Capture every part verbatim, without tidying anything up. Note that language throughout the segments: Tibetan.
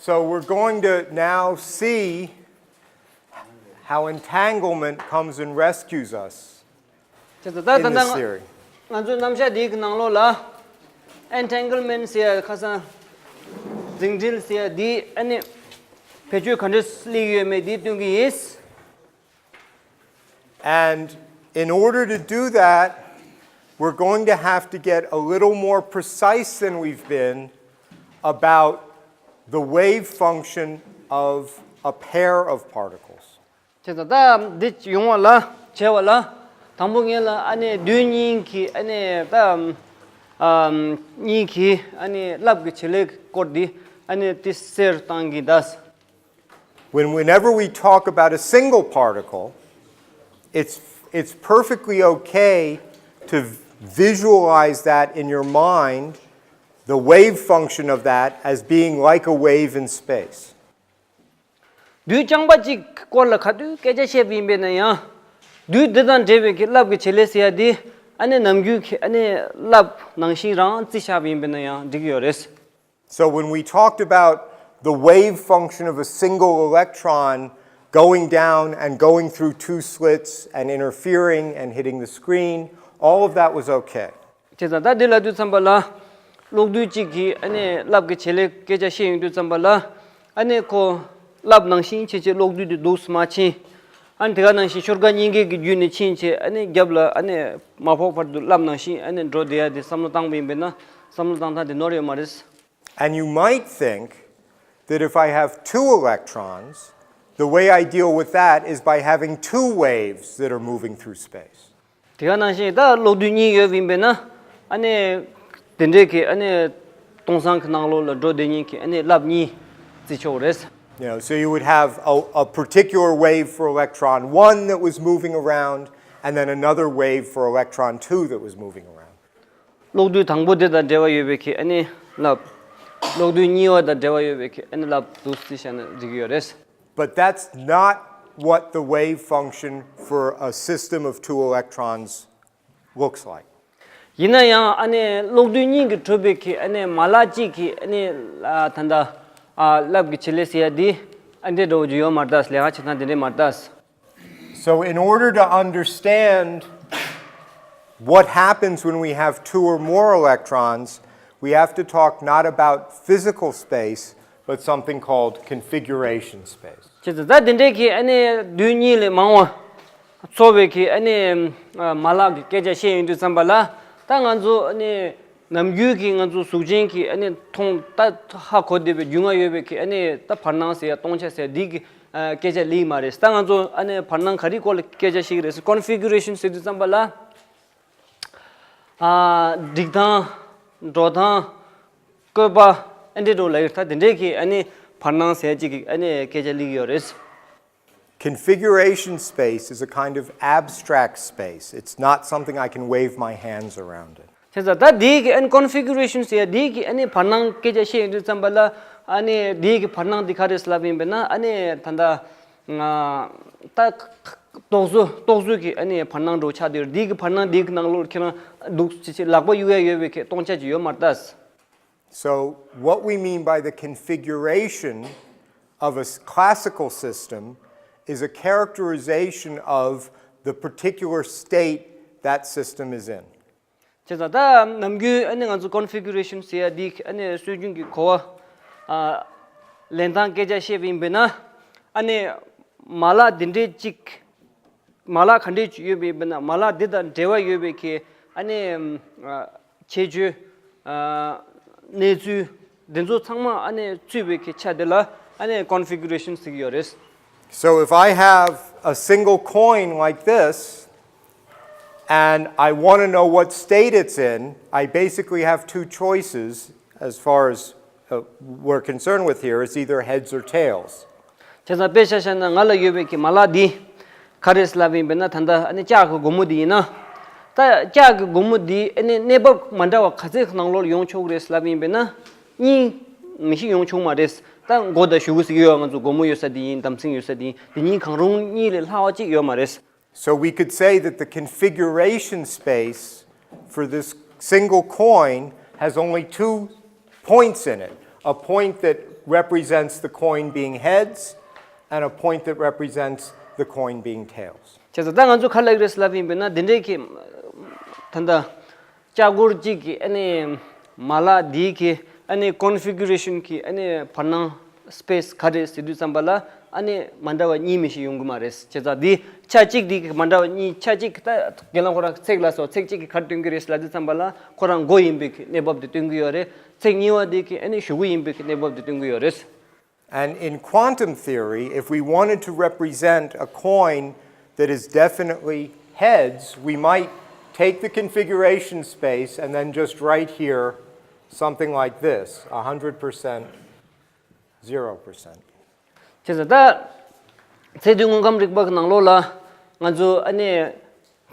So we're going to now see how entanglement comes and rescues us. དེ་ད་ད་in ད་this ང- theory. ང་ཚོའི་རྣམ་གཞག་འདིའི་ནང་ལོགས་ལ་entanglement ཟེར་ཡ་ཁ་སང་འཛིང་འདྲེས་ཟེར་ཡ་འདི་ཨ་ནི་བེད་སྤྱོད་ག་འདྲས་སླེབས་ཡོད་མེད་འདི་སྟོན་གྱི་ཡིན། And in order to do that, we're going to have to get a little more precise than we've been about the wave function of a pair of particles. དེ་ད་ད་འདི་ཡོང་བ་ལ་བྱས་པ་ལ་དང་པོ་ངས་ལ་ཨ་ནི་རྡུལ་གཉིས་ཀྱི་ཨ་ནི་ད་ཨམ་གཉིས་ཀྱི་ཨ་ནི་རླབས་ཀྱི་བྱེད་ལས་སྐོར་འདི་ཨ་ནི་ཏི་སེར་བཏང་གི་ད། When, whenever we talk about a single particle, it's, it's perfectly okay to visualize that in your mind, the wave function of that as being like a wave in space. རྡུལ་རྐྱང་པ་གཅིག་སྐོར་ལ་ག་དུས་སྐད་ཆ་བཤད་པ་ཡིན་པས་ན་ཡང་རྡུལ་འདི་དང་འབྲེལ་བའི་གི་རླབས་ཀྱི་བྱེད་ལས་ཟེར་ཡ་འདི་ཨ་ནི་ནམ་རྒྱུན་གྱི་ཨ་ནི་རླབས་ནང་བཞིན་རང་བརྩི་བཞག་པ་ཡིན་པས་ན་ཡང་འགྲིག་གི་ཡོད་རེད། So when we talked about the wave function of a single electron going down and going through two slits and interfering and hitting the screen, all of that was okay. བྱས་ཙང་ད་འདི་ལ་དུས་ཙམ་པ་ལ་གློག་རྡུལ་གཅིག་གིས་ཨ་ནི་རླབས་ཀྱི་བྱེད་ལས་སྐད་ཆ་བཤད་ཡོང་དུས་ཙམ་པ་ལ་ཨ་ནི་ཁོ་རླབས་ནང་བཞིན་བྱས་བྱས་གློག་རྡུལ་དེ་འདུག་སེ་མར་ཕྱིན། ཨ་ནི་དེ་ག་ནང་བཞིན་ཤོག་ཁ་གཉིས་ཀའི་གི་བརྒྱུད་ནས་ཕྱིན་བྱས་ཨ་ནི་རྒྱབ་ལ་ཨ་ནི་མ་ཕོག་བར་དུ་རླབས་ནང་བཞིན་ཨ་ནི་འགྲོ་བསྡད་ཡ་དེ་བསམ་བློ་བཏང་པ་ཡིན་པས་ན་བསམ་བློ་བཏང་སྟངས་དེ་ནོར་ཡོད་མ་རེད། And you might think that if I have two electrons, the way I deal with that is by having two waves that are moving through space. དེ་ག་ནང་བཞིན་ད་གློག་རྡུལ་གཉིས་ཡོད་པ་ཡིན་པས་ན་ཨ་ནི་དེ་འདྲས་ཀྱི་ཨ་ནི་སྟོང་སང་གི་ནང་ལོགས་ལ་འགྲོ་བསྡད་མཁན་གྱི་ཨ་ནི་རླབས་གཉིས་བརྩི་ཆོག་རེད། You know, so you would have a, a particular wave for electron one that was moving around, and then another wave for electron two that was moving around. གློག་རྡུལ་དང་པོ་དེ་དང་འབྲེལ་བ་ཡོད་པའི་གི་ཨ་ནི་རླབས། གློག་རྡུལ་གཉིས་པ་དང་འབྲེལ་བ་ཡོད་པའི་གི་ཨ་ནི་རླབས་འདུག་སེ་བྱས་ན་འགྲིག་གི་ཡོད་རེད། But that's not what the wave function for a system of two electrons looks like. ཡིན་ན་ཡང་ཨ་ནི་གློག་རྡུལ་གཉིས་ཀྱིས་གྲུབ་པའི་གི་ཨ་ནི་མ་ལག་གཅིག་གི་ཨ་ནི་ཨ་ད་ལྟ་ཨ་རླབས་ཀྱི་བྱེད་ལས་ཟེར་ཡ་འདི་ཨ་འདྲས་འདྲ་བོ་ཅིག་ཡོད་མ་རེད་ད། ལས་ཀ་བྱེད་སྟངས་དེ་འདྲས་མ་རེད་ད། So, in order to understand what happens when we have two or more electrons, we have to talk not about physical space, but something called configuration space. བྱས་ཙང་ད་དེ་འདྲའི་གི་ཨ་ནི་རྡུལ་གཉིས་ལས་མང་བ་ཚོགས་པའི་གི་ཨ་ནི་མ་ལག་གི་སྐད་ཆ་བཤད་ཡོང་དུས་ཙམ་པ་ལ་ད་ང་ཚོ་ཨ་ནི་ནམ་རྒྱུན་གྱི་ང་ཚོ་གཟུགས་ཅན་གྱི་ཨ་ནི་མཐོང་ད་ཧ་གོ་བསྡད་པའི་རྒྱུས་མངའ་ཡོད་པའི་གི་ཨ་ནི་ད་བར་སྣང་ཟེར་ཡ་སྟོང་ཆ་ཟེར་ཡ་འདི་གི་སྐད་ཆ་ལེགས་མ་རེད། ད་ང་ཚོ་ཨ་ནི་བར་སྣང་ག་རེའི་སྐོར་ལ་སྐད་ཆ་བཤད་ཀྱི་རེད་ཟེར། ཀོན་ཕི་གུ་རེ་ཤན་ཟེར་དུས་ཙམ་པ་ལ། ཨ་སྒྲིག་སྟངས། འགྲོ་སྟངས། བཀོད་པ། ཨ་འདྲས་འགྲོ་ལ་ཡོད་ད་དེ་འདྲས་ཀྱི་ཨ་ནི་བར་སྣང་ཟེར་གཅིག་གི་ཨ་ནི་སྐད་ཆ་ལེགས་ཡོད་རེད། Configuration space is a kind of abstract space. It's not something I can wave my hands around in. བྱས་ཙང་ད་དེའི་གི་ཨ་ནི་ཀོན་ཕི་གུ་རེ་ཤན་ཟེར་ཡ་དེའི་གི་ཨ་ནི་བར་སྣང་སྐད་ཆ་བཤད་ཡོང་དུས་ཙམ་པ་ལ་ཨ་ནི་དེའི་གི་བར་སྣང་དེ་ག་རེ་ལབ་ཡིན་པས་ན་ཨ་ནི་ད་ལྟ་ང་ད་རྟོག་བཟོ་རྟོག་བཟོ་གི་ཨ་ནི་བར་སྣང་འདྲ་བོ་ཆགས་བསྡད་ཡོད་རེད། དེའི་གི་བར་སྣང་དེའི་གི་ནང་ལོགས་ཁྱེད་རང་འདུག་ཅེས་ལག་པ་གཡུག་ཡ་ཡོད་པའི་གི་སྟོང་ཆ་ཅིག་ཡོད་མ་རེད་ད། So, what we mean by the configuration of a s- classical system is a characterization of the particular state that system is in. བྱས་ཙང་ད་ནམ་རྒྱུན་ཨ་ནི་ང་ཚོ་ཀོན་ཕི་གུ་རེ་ཤན་ཟེར་ཡ་འདི་ཨ་ནི་སྲོལ་རྒྱུན་གྱི་གོ་བ་ཨ་ལེན་སྟངས་སྐད་ཆ་བཤད་པ་ཡིན་པས་ན་ཨ་ནི་མ་ལག་འདི་འདྲའི་གཅིག་མ་ལག་ག་འདྲས་ཅིག་ཡོད་པ་ཡིན་པས་ན་མ་ལག་འདི་དང་འབྲེལ་བ་ཡོད་པའི་གི་ཨ་ནི་ཨ་ཁྱད་ཆོས་ཨ་གནས་ཚུལ་འདི་ཚོ་ཚང་མ་ཨ་ནི་ཚུད་པའི་གི་ཆ་དེ་ལ་ཨ་ནི་ཀོན་ཕི་གུ་རེ་ཤན་ཟེར་གྱི་ཡོད་རེད། So, if I have a single coin like this, and I want to know what state it's in, I basically have two choices as far as uh, we're concerned with here. It's either heads or tails. བྱས་ཙང་དཔེ་ཆ་བཞག་ན་ང་ལ་ཡོད་པའི་གི་མ་ལག་འདི་ག་རེ་ལབ་ཡིན་པས་ན་ད་ལྟ་ཨ་ནི་ལྕགས་ཀྱི་སྒོར་མོ་འདི་ཡིན་ན། ད་ལྕགས་ཀྱི་སྒོར་མོ་འདི་ཨ་ནི་གནས་བབ་མ་འདྲ་བ་ག་ཚད་ནང་ལོགས་ལ་ཡོང་ཆོག་གི་རེད་ལབ་ཡིན་པས་ན་གཉིས་མི་ཤི་ཡོང་ཆོག་མ་རེད། ད་མགོ་དང་གཞུ་གུ་ཟེར་གྱི་ཡོད། ང་ཚོ་སྒོར་མོ་ཡོད་ས་འདི་ཡིན། དམ་སྲིང་ཡོད་ས་འདི་ཡིན། འདི་གཉིས་གང་རུང་གཉིས་ལས་ལྷག་པ་གཅིག་ཡོད་མ་རེད། So we could say that the configuration space for this single coin has only two points in it, a point that represents the coin being heads and a point that represents the coin being tails. བྱས་ཙང་ད་ང་ཚོ་ག་ལབ་ཀྱི་རེད་ལབ་ཡིན་པས་ན་འདི་འདྲའི་གི་ད་ལྟ་ལྕགས་སྒོར་གཅིག་གི་ཨ་ནི་མ་ལག་འདིའི་གི་ཨ་ནི་ཀོན་ཕི་གུ་རེ་ཤན་གི་ཨ་ནི་བར་སྣང་སི་པེ་སི་ག་རེ་ཟེར་དུས་ཙམ་པ་ལ་ཨ་ནི་མ་འདྲ་བ་གཉིས་མི་ཞིག་ཡོང་གི་མ་རེད། བྱས་ཙང་འདི་ཆ་གཅིག་འདི་གི་མ་འདྲ་བ་གཉིས་ཆ་གཅིག་གི་ད་རྒན་ལགས་ཁོ་རང་ཚེག་ལ་སོགས་ཚེག་གཅིག་གི་ག་རེ་སྟོན་གི་རེད་ལབ་དུས་ཙམ་པ་ལ་ཁོ་རང་མགོ་ཡིན་པའི་གི་གནས་བབ་དེ་སྟོན་གི་ཡོད་རེད། ཚེག་གཉིས་པ་འདི་གི་ཨ་ནི་གཞུ་གུ་ཡིན་པའི་གི་གནས་བབ་དེ་སྟོན་གི་ཡོད་རེད། And in quantum theory, if we wanted to represent a coin that is definitely heads, we might take the configuration space and then just write here something like this, one hundred percent, zero percent. བྱས་ཙང་ད་ཚེག་བདུན་དངོས་ཁམས་རིག་པ་གི་ནང་ལོགས་ལ་ང་ཚོ་ཨ་ནི་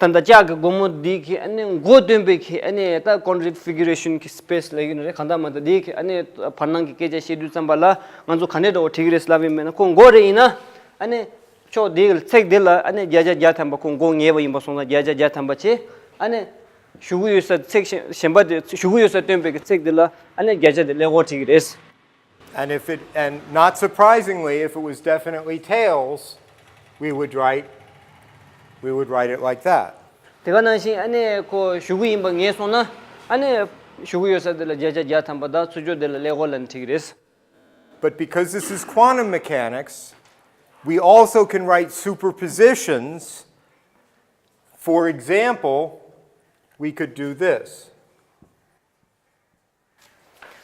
ད་ལྟ་ལྕགས་ཀྱི་སྒོར་མོ་འདི་གི་ཨ་ནི་མགོ་སྟོན་པའི་གི་ཨ་ནི་ད་ཀོན་ཕི་གུ་རེ་ཤན་གི་སི་པེ་སི་ལབ་ཀྱི་ཡོད་རེད། གང་ལྟར་མ་ལྟར་འདི་གི་ཨ་ནི་བར་སྣང་གི་སྐད་ཆ་བཤད་དུས་ཙམ་པ་ལ་ང་ཚོ་ག་འདྲས་འདྲ་བོ་བྲིས་ཀྱི་རེད་ལབ་ཡིན་མིན་ན་ཁོ་མགོ་རེད་ཡིན་ན་ཨ་ནི་ཕྱོགས་འདི་གི་ཚེག་འདི་ལ་ཨ་ནི་བརྒྱ་ཆ་བརྒྱ་ཐམ་པ་ཁོ་མགོ་ངེས་པ་ཡིན་པ་སོང་ཙང་བརྒྱ་ཆ་བརྒྱ་ཐམ་པ་བྱས། ཨ་ནི་གཞུ་གུ་ཡོད་ས་ཚེག་གཞན་པ་དེ་གཞུ་གུ་ཡོད་ས་སྟོན་པའི་གི་ཚེག་འདི་ལ་ཨ་ནི་བརྒྱ་ཆ་དེ་ཀླད་ཀོར་བྲིས་ཀྱི་རེད། And if it, and not surprisingly, if it was definitely tails, we would write, we would write it like that. དེ་ག་ནང་བཞིན་ཨ་ནི་ཁོ་གཞུ་གུ་ཡིན་པ་ངེས་སོང་ན་ཨ་ནི་གཞུ་གུ་ཡོད་ས་དེ་ལ་བརྒྱ་ཆ་བརྒྱ་ཐམ་པ་དང་ཚུར་ཕྱོགས་དེ་ལ་ཀླད་ཀོར་ལབ་ནས་བྲིས་ཀྱི་རེད། But because this is quantum mechanics, we also can write superpositions. For example, we could do this.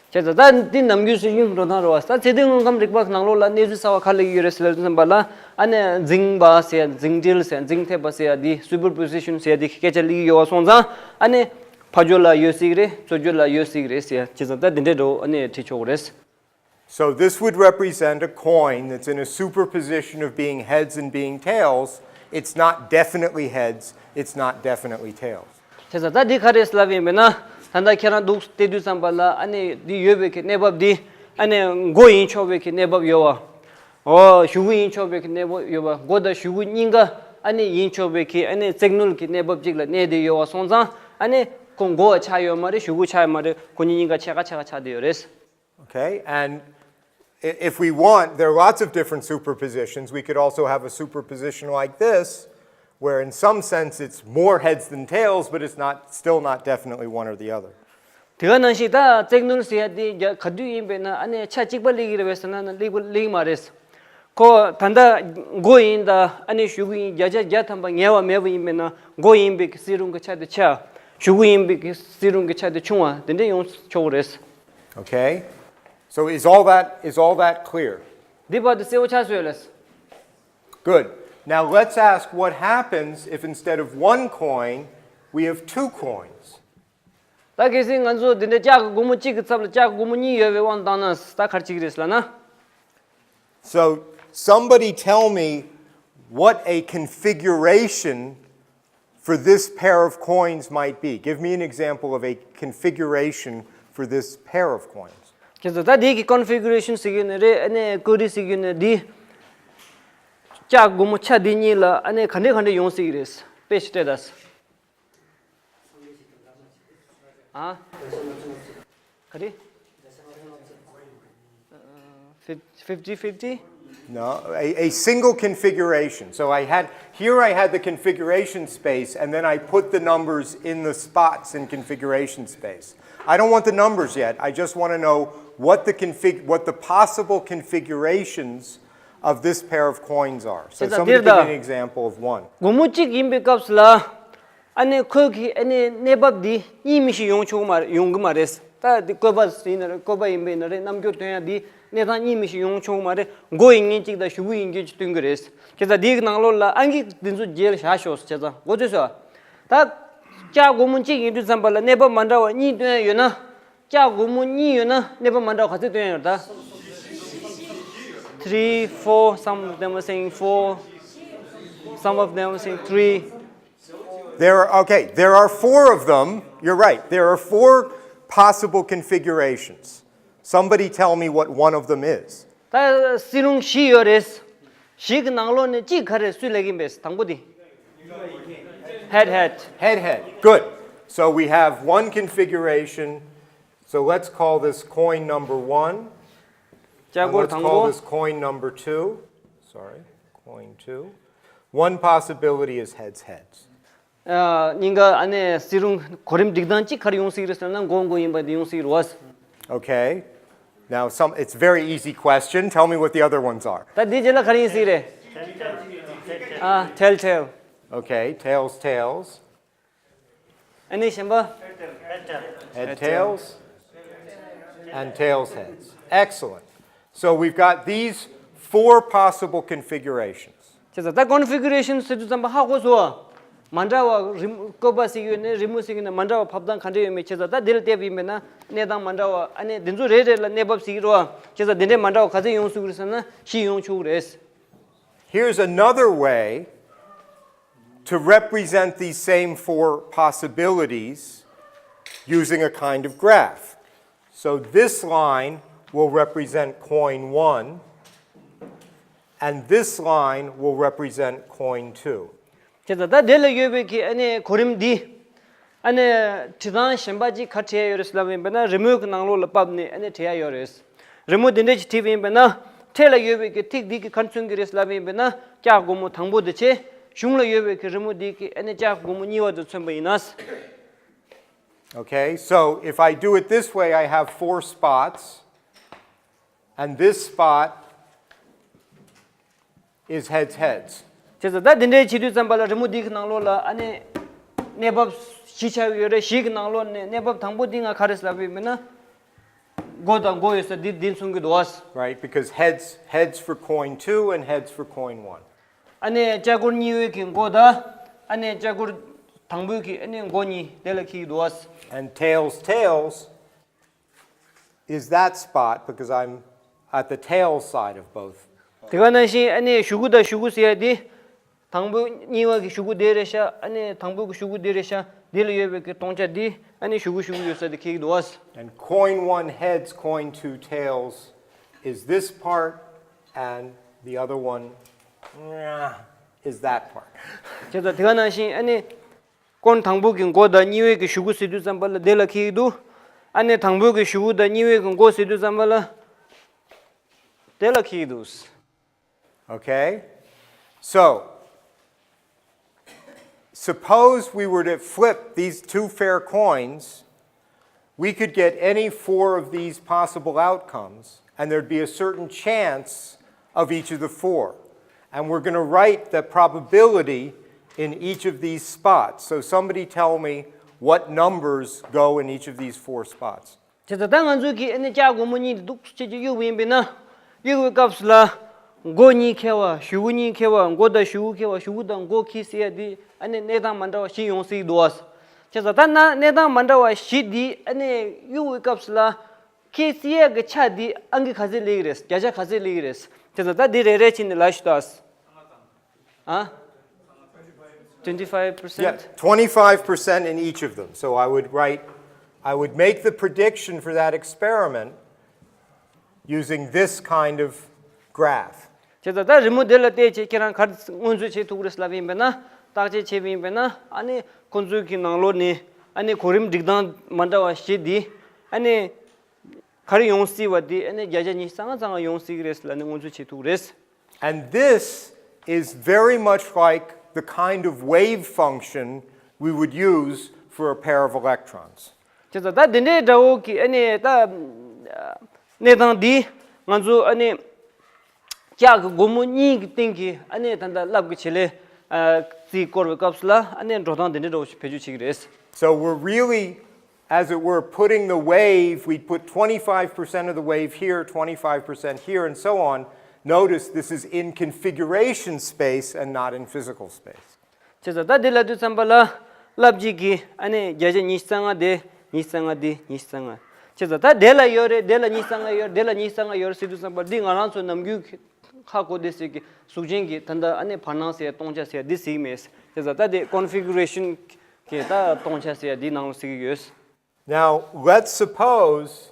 བྱས་ཙང་ད་འདི་ནམ་རྒྱུན་སྲོལ་རྒྱུན་འགྲོ་སྟངས་རེད་བ། ད་ཚེག་བདུན་དངོས་ཁམས་རིག་པ་ནང་ལོགས་ལ་གནས་ཚུལ་གསར་བ་ག་རེ་སླེབས་ཀྱི་ཡོད་རེད་ཟེར་ལབ་དུས་ཙམ་པ་ལ་ཨ་ནི་འཛིང་བ་ཟེར་ཡ་འཛིང་འདྲིལ་ཟེར་ཡ་འཛིང་ཐེབས་པ་ཟེར་ཡ་འདི་སུ་པར་པོ་ཟི་ཤན་ཟེར་ཡ་འདི་སྐད་ཆ་སླེབས་ཀྱི་ཡོད་པ་སོང་ཙང་ཨ་ནི་ཕར་ཕྱོགས་ལ་ཡོད་སྲིད་ཀྱི་རེད། ཚུར་ཕྱོགས་ལ་ཡོད་སྲིད་ཀྱི་རེད་ཟེར་ཡ་བྱས་ཙང་ད་འདི་འདྲའི་འགྲོ་ཨ་ནི་བྲིས་ཆོག་གི་རེད། So this would represent a coin that's in a superposition of being heads and being tails. It's not definitely heads, it's not definitely tails. བྱས་ཙང་ད་འདི་ག་རེ་ལབ་ཡིན་པས་ན་ད་ལྟ་ཁྱེད་རང་འདུག་བལྟས་དུས་ཙམ་པ་ལ་ཨ་ནི་འདི་ཡོད་པའི་གི་གནས་བབ་འདི་ཨ་ནི་མགོ་ཡིན་ཆོག་པའི་གི་གནས་བབ་ཡོད་བ། འོ་གཞུ་གུ་ཡིན་ཆོག་པའི་གི་གནས་བབ་ཡོད་བ། མགོ་དང་གཞུ་གུ་གཉིས་ཀ་ཨ་ནི་ཡིན་ཆོག་པའི་གི་ཨ་ནི་ཚེག་ནུལ་གི་གནས་བབ་ཅིག་ལ་གནས་བསྡད་ཡོད་བ་སོང་ཙང་ཨ་ནི་ཁོ་མགོ་བ་ཆགས་ཡོད་མ་རེད། གཞུ་གུ་ཆགས་ཡོད་མ་རེད། ཁོ་གཉིས་གཉིས་ཀ་ཕྱེད་ཀ་ཕྱེད་ཀ་ཆགས་བསྡད་ཡོད་རེད། Okay, and i- if we want, there are lots of different superpositions. We could also have a superposition like this, where in some sense it's more heads than tails, but it's not still not definitely one or the other. དེ་ག་ནང་བཞིན་ད་ཚེག་ནུལ་ཟེར་ཡ་དེ་རྒྱ་ག་དུས་ཡིན་པས་ན་ཨ་ནི་ཆ་གཅིག་པ་སླེབས་ཀྱི་རེད་པས་ཟེར་ན་ན་སླེབས་སླེབས་ཀྱི་མ་རེད། ཁོ་ད་ལྟ་མགོ་ཡིན་ད་ཨ་ནི་གཞུ་གུ་ཡིན་བརྒྱ་ཆ་བརྒྱ་ཐམ་པ་ངེས་པ་མེད་པ་ཡིན་པས་ན་མགོ་ཡིན་པའི་གི་སྲིད་རུང་གི་ཆ་དེ་ཆེ། གཞུ་གུ་ཡིན་པའི་གི་སྲིད་རུང་གི་ཆ་དེ་ཆུང་བ་དེ་འདྲ་ཡོང་ཆོག་གི་རེད། Okay? So is all that is all that clear? འདི་བར་དུ་གསལ་པོ་ཆགས་སོང་ལགས། Good. Now let's ask what happens if instead of one coin, we have two coins. ད་གལ་སྲིད་ང་ཚོ་འདི་འདྲ་ལྕགས་ཀྱི་སྒོར་མོ་གཅིག་གི་ཚབ་ལ་ལྕགས་ཀྱི་སྒོར་མོ་གཉིས་ཡོད་པའི་དབང་བཏང་ན་ད་ག་རེ་བྱེད་ཀྱི་རེད་ལབ་ན། So somebody tell me what a configuration for this pair of coins might be. Give me an example of a configuration for this pair of coins. ཁྱེད་ཚོ་ད་འདི་གི་ཀོན་ཕི་གུ་རེ་ཤན་ཟེར་གྱི་ཡོད་ནི་རེད། ཨ་ནི་ཀུ་རི་ཟེར་གྱི་ཡོད་ནི་འདི། ལྕགས་སྒོར་མོ་ཆ་འདི་གཉིས་ལ་ཨ་ནི་ག་འདྲ་ག་འདྲ་ཡོང་སྲིད་ཀྱི་རེད། དཔེ་ཞིག་སྤྲད་དང་། ཨ། ག་རེ། fifty fifty? No, a, a single configuration. So I had, here I had the configuration space, and then I put the numbers in the spots in configuration space. I don't want the numbers yet. I just want to know what the config, what the possible configurations of this pair of coins are. So somebody give me an example of one. སྒོར་མོ་གཅིག་ཡིན་པའི་སྐབས་སུ་ལ། ཨ་ནི་ཁོས་ཀྱི་ཨ་ནི་གནས་བབ་འདི་གཉིས་མི་ཞིག་ཡོང་ཆོག་མ་ཡོང་གི་མ་རེད། ད་འདི་བཀོད་པ་ཡིན་ན་རེད། བཀོད་པ་ཡིན་པ་ཡིན་ན་རེད། རྣམ་འགྱུར་སྟོན་ཡ་འདི་གནས་སྟངས་གཉིས་མི་ཞིག་ཡོང་ཆོག་གི་མ་རེད། མགོ་ཡིན་མཁན་གཅིག་དང་གཞུ་གུ་ཡིན་མཁན་གཅིག་སྟོན་གི་རེད། ཁྱེད་ཚོ་འདིའི་ནང་ལོགས་ལ་ཨང་ཀི་འདི་ཚོ་རྗེས་ལ་བཞག་ཤོག་ཟེར། ཁྱེད་ཚོ་མགོ་ཚོས་སོ། ད་ལྕགས་སྒོར་མོ་གཅིག་ཡིན་དུས་ཙམ་པ་ལ་གནས་བབ་མ་འདྲ་བ་གཉིས་སྟོན་ཡ་ཡོད་ན། ལྕགས་སྒོར་མོ་གཉིས་ཡོད་ན་གནས་བབ་མ་འདྲ་བ་ག་ཚོད་སྟོན་ཡ་ཡོད་ད། Three, four, some of them were saying four, some of them were saying three. There are, okay, there are four of them. You're right. There are four possible configurations. Somebody tell me what one of them is. ད་སྲིད་རུང་བཞི་ཡོད་རེད། བཞི་གི་ནང་ལོགས་ནས་གཅིག་ག་རེ་སུས་ལབ་ཀྱིན་པས་དང་པོ་དེ། Head head. Head head. Good. So we have one configuration. So let's call this coin number one. ལྕགས་སྒོར། And let's དང་པོ། Call this coin number two. Sorry, coin two. One possibility is heads, heads. ཨ། སྙིང་ག་ཨ་ནི་སྲིད་རུང་གོ་རིམ་སྒྲིག་སྟངས་གཅིག་ག་རེ་ཡོང་སྲིད་རེད་ཟེར་ན། མགོ་མགོ་ཡིན་པ་དེ་ཡོང་སྲིད་རེད་བ། Okay. Now, some, it's very easy question. Tell me what the other ones are. ད་འདི་རྗེས་ལ་ག་རེ་ཡིན་སྲིད་རེད། ཨ། tail, tail. Okay, tails, tails. ཨ་ནི་གཞན་པ། Head, tails, and tails, heads. Excellent. So we've got these four possible configurations. བྱས་ཙང་ད་configuration ཟེར་དུས་ཙམ་པ་ཧ་གོ་སོང་། མ་འདྲ་བ་རི་མོ་བཀོད་པ་ཟེར་གྱི་ཡོད་ནའི་རི་མོ་ཟེར་གྱི་ཡོད་ནའི་མ་འདྲ་བ་ཕབ་སྟངས་ག་འདྲ་ཡོད་མེད། བྱས་ཙང་ད་འདི་ལ་བལྟས་པ་ཡིན་པས་ན་གནས་སྟངས་མ་འདྲ་བ། ཨ་ནི་འདི་ཚོ་རེ་རེ་ལ་གནས་བབ་ཟེར་གྱི་རེད་བ། བྱས་ཙང་འདི་འདྲའི་མ་འདྲ་བ་ག་ཚོད་ཡོང་སྲིད་ཀྱི་རེད་ཟེར་ན་བཞི་ཡོང་ཆོག་གི་རེད། Here's another way to represent these same four possibilities using a kind of graph. So this line will represent coin one, and this line will represent coin two. བྱས་ཙང་ད་དེ་ལ་ཡོད་པའི་གི་ཨ་ནི་གོ་རིམ་འདི། ཨ་ནི་བྲིས་སྟངས་གཞན་པ་ཅིག་ག་བྲིས་ཡ་ཡོད་རེད་ལབ་ཡིན་པས་ན། རི་མོའི་གི་ནང་ལོགས་ལ་ཕབ་ནས་ཨ་ནི་བྲིས་ཡ་ཡོད་རེད། རི་མོ་འདི་འདྲ་ཅིག་བྲིས་པ་ཡིན་པས་ན། འཕྲེད་ལ་ཡོད་པའི་གི་ཐིག་འདི་གི་ག་རེ་མཚོན་གྱི་རེད་ལབ་ཡིན་པས་ན། ལྕགས་སྒོར་མོ་དང་པོ་དེ་བྱས། གཞུང་ལ་ཡོད་པའི་གི་རི་མོ་འདི་གི་ཨ་ནི་ལྕགས་སྒོར་མོ་གཉིས་པ་དེ་མཚོན་པ་ཡིན་ན། Okay, so if I do it this way, I have four spots, and this spot is heads, heads. བྱས་ཙང་ད་འདི་འདྲའི་བྱེད་དུས་ཙམ་པ་ལ་རི་མོ་འདི་གི་ནང་ལོགས་ལ་ཨ་ནི་གནས་བབ་བཞི་ཆགས་ཡོད་རེད། བཞི་གི་ནང་ལོགས་ནས་གནས་བབ་དང་པོ་འདི་ང་ག་རེ་ལབ་ཡིན་པས་ན། མགོ་དང་མགོ་ཡོད་ས་འདི་འདི་མཚོན་གྱི་འདུག་བ། Right, because heads, heads for coin two and heads for coin one. ཨ་ནི་ལྕགས་སྒོར་གཉིས་པའི་གི་མགོ་དང་། ཨ་ནི་ལྕགས་སྒོར་དང་པོའི་གི་ཨ་ནི་མགོ་གཉིས་དེ་ལ་འཁེལ་གྱི་འདུག་བ། And tails, tails is that spot because I'm at the tail side of both. དེ་ག་ནང་བཞིན་ཨ་ནི་གཞུག་གུ་དང་གཞུག་གུ་ཟེར་ཡ་དེ། དང་པོ་གཉིས་པ་གི་གཞུག་གུ་དེ་རེད་ཤག་ཨ་ནི་དང་པོ་གི་གཞུག་གུ་དེ་རེད་ཤག་འདི་ལ་ཡོད་པའི་གི་སྟོང་ཆ་འདི་ཨ་ནི་གཞུག་གུ་གཞུག་གུ་ཡོད་ས་དེ་འཁེལ་གྱི་འདུག་བ། And coin one heads, coin two tails is this part, and the other one, nah, is that part. བྱས་ཙང་དེ་ག་ནང་བཞིན་ཨ་ནི་ཀོན་དང་པོ་གི་མགོ་དང་གཉིས་པའི་གི་གཞུག་གུ་ཟེར་དུས་ཙམ་པ་ལ་དེ་ལ་འཁེལ་གྱི་འདུག་ཨ་ནི་དང་པོ་གི་གཞུག་གུ་དང་གཉིས་པའི་གི་མགོ་ཟེར་དུས་ཙམ་པ་ལ་དེ་ལ་འཁེལ་གྱི་འདུག Okay? So, suppose we were to flip these two fair coins, we could get any four of these possible outcomes, and there'd be a certain chance of each of the four. And we're going to write the probability in each of these spots. So, somebody tell me what numbers go in each of these four spots. བྱས་ཙང་ད་ང་ཚོས་ཀྱིས་ཨ་ནི་ལྕགས་སྒོར་མོ་གཉིས་འདི་འདུག་སེ་བྱས་ཀྱི་གཡུག་པ་ཡིན་པས་ན། གཡུག་པའི་སྐབས་སུ་ལ། མགོ་གཉིས་འཁེལ་བ། གཞུག་གུ་གཉིས་འཁེལ་བ། མགོ་དང་གཞུག་གུ་འཁེལ་བ། གཞུག་གུ་དང་མགོ་འཁེལ་སྲིད་ཡ་འདི་ཨ་ནི་གནས་སྟངས་མ་འདྲ་བ་བཞི་ཡོང་སྲིད་འདུག་བ། བྱས་ཙང་ད་ན་གནས་སྟངས་མ་འདྲ་བ་བཞི་འདི་ཨ་ནི་གཡུག་པའི་སྐབས་སུ་ལ། འཁེལ་སྲིད་ཡ་གི་ཆ་འདི་ཨང་ཀི་ག་ཚད་སླེབས་ཀྱི་རེད། བརྒྱ་ཆ་ག་ཚད་སླེབས་ཀྱི་རེད། བྱས་ཙང་ད་འདི་རེ་རེ་བྱས་ནས་ལབ་ཤོག་ད། ཨ། twenty-five percent? Yeah, twenty-five percent in each of them. So I would write, I would make the prediction for that experiment using this kind of graph. བྱས་ཙང་ད་རི་མོ་འདི་ལ་བལྟས་བྱས་ཁྱེད་རང་ག་རེ་མངོན་བརྗོད་བྱེད་ཐུབ་ཀྱི་རེད་ལབ་ཡིན་པས་ན། བརྟག་དཔྱད་བྱས་པ་ཡིན་པས་ན། ཨ་ནི་ཁོང་ཚོའི་གི་ནང་ལོགས་ནས་ཨ་ནི་གོ་རིམ་སྒྲིག་སྟངས་མ་འདྲ་བ་བཞི་འདི་ཨ་ནི་ག་རེ་ཡོང་སྲིད་པ་འདི་ཨ་ནི་བརྒྱ་ཆ་ཉི་ཤུ་རྩ་ལྔ་ཙམ་ཡོང་སྲིད་ཀྱི་རེད་ལབ་ནས་མངོན་བརྗོད་བྱེད་ཐུབ་ཀྱི་རེད། And this is very much like the kind of wave function we would use for a pair of electrons. བྱས་ཙང་ད་འདི་འདྲའི་འདྲ་བོ་གི་ཨ་ནི་ད་གནས་སྟངས་འདི་ང་ཚོ་ཨ་ནི་ལྕགས་ཀྱི་སྒོར་མོ་གཉིས་ཀྱི་སྟེང་གི་ཨ་ནི་ད་ལྟ་རླབས་ཀྱི་བྱེད་ལས་རྩིས་སྐོར་བའི་སྐབས་སུ་ལ་ཨ་ནི་འགྲོ་སྟངས་འདི་འདྲའི་འདྲ་བོ་ཞིག་བེད་སྤྱོད་བྱེད་ཀྱི་རེད། So we're really, as it were, putting the wave, we put twenty-five percent of the wave here, twenty-five percent here, and so on. Notice this is in configuration space and not in physical space. བྱས་ཙང་ད་འདི་ལབ་དུས་ཙམ་པ་ལ་རླབས་གཅིག་གིས་ཨ་ནི་བརྒྱ་ཆ་ཉི་ཤུ་རྩ་ལྔ་དེ། ཉི་ཤུ་རྩ་ལྔ་དེ། ཉི་ཤུ་རྩ་ལྔ། བྱས་ཙང་ད་དེ་ལ་ཡོད་རེད། དེ་ལ་ཉི་ཤུ་རྩ་ལྔ་ཡོད་རེད། དེ་ལ་ཉི་ཤུ་རྩ་ལྔ་ཡོད་རེད་ཟེར་དུས་ཙམ་པ་འདི་ང་རང་ཚོ་ནམ་རྒྱུན་ཧ་གོ་བསྡད་ཟེར་གི་གཟུགས་ཅན་གྱི་ད་ལྟ་ཨ་ནི་བར་སྣང་ཟེར་ཡ་སྟོང་ཆ་ཟེར་ཡ་འདི་ཟེར་གི་མེད། བྱས་ཙང་ད་དེ་ཀོན་ཕི་གུ་རེ་ཤན་གྱི་ད་སྟོང་ཆ་ཟེར་ཡ་འདི་ནང་ལ་ཟེར་གི་ཡོད། Now, let's suppose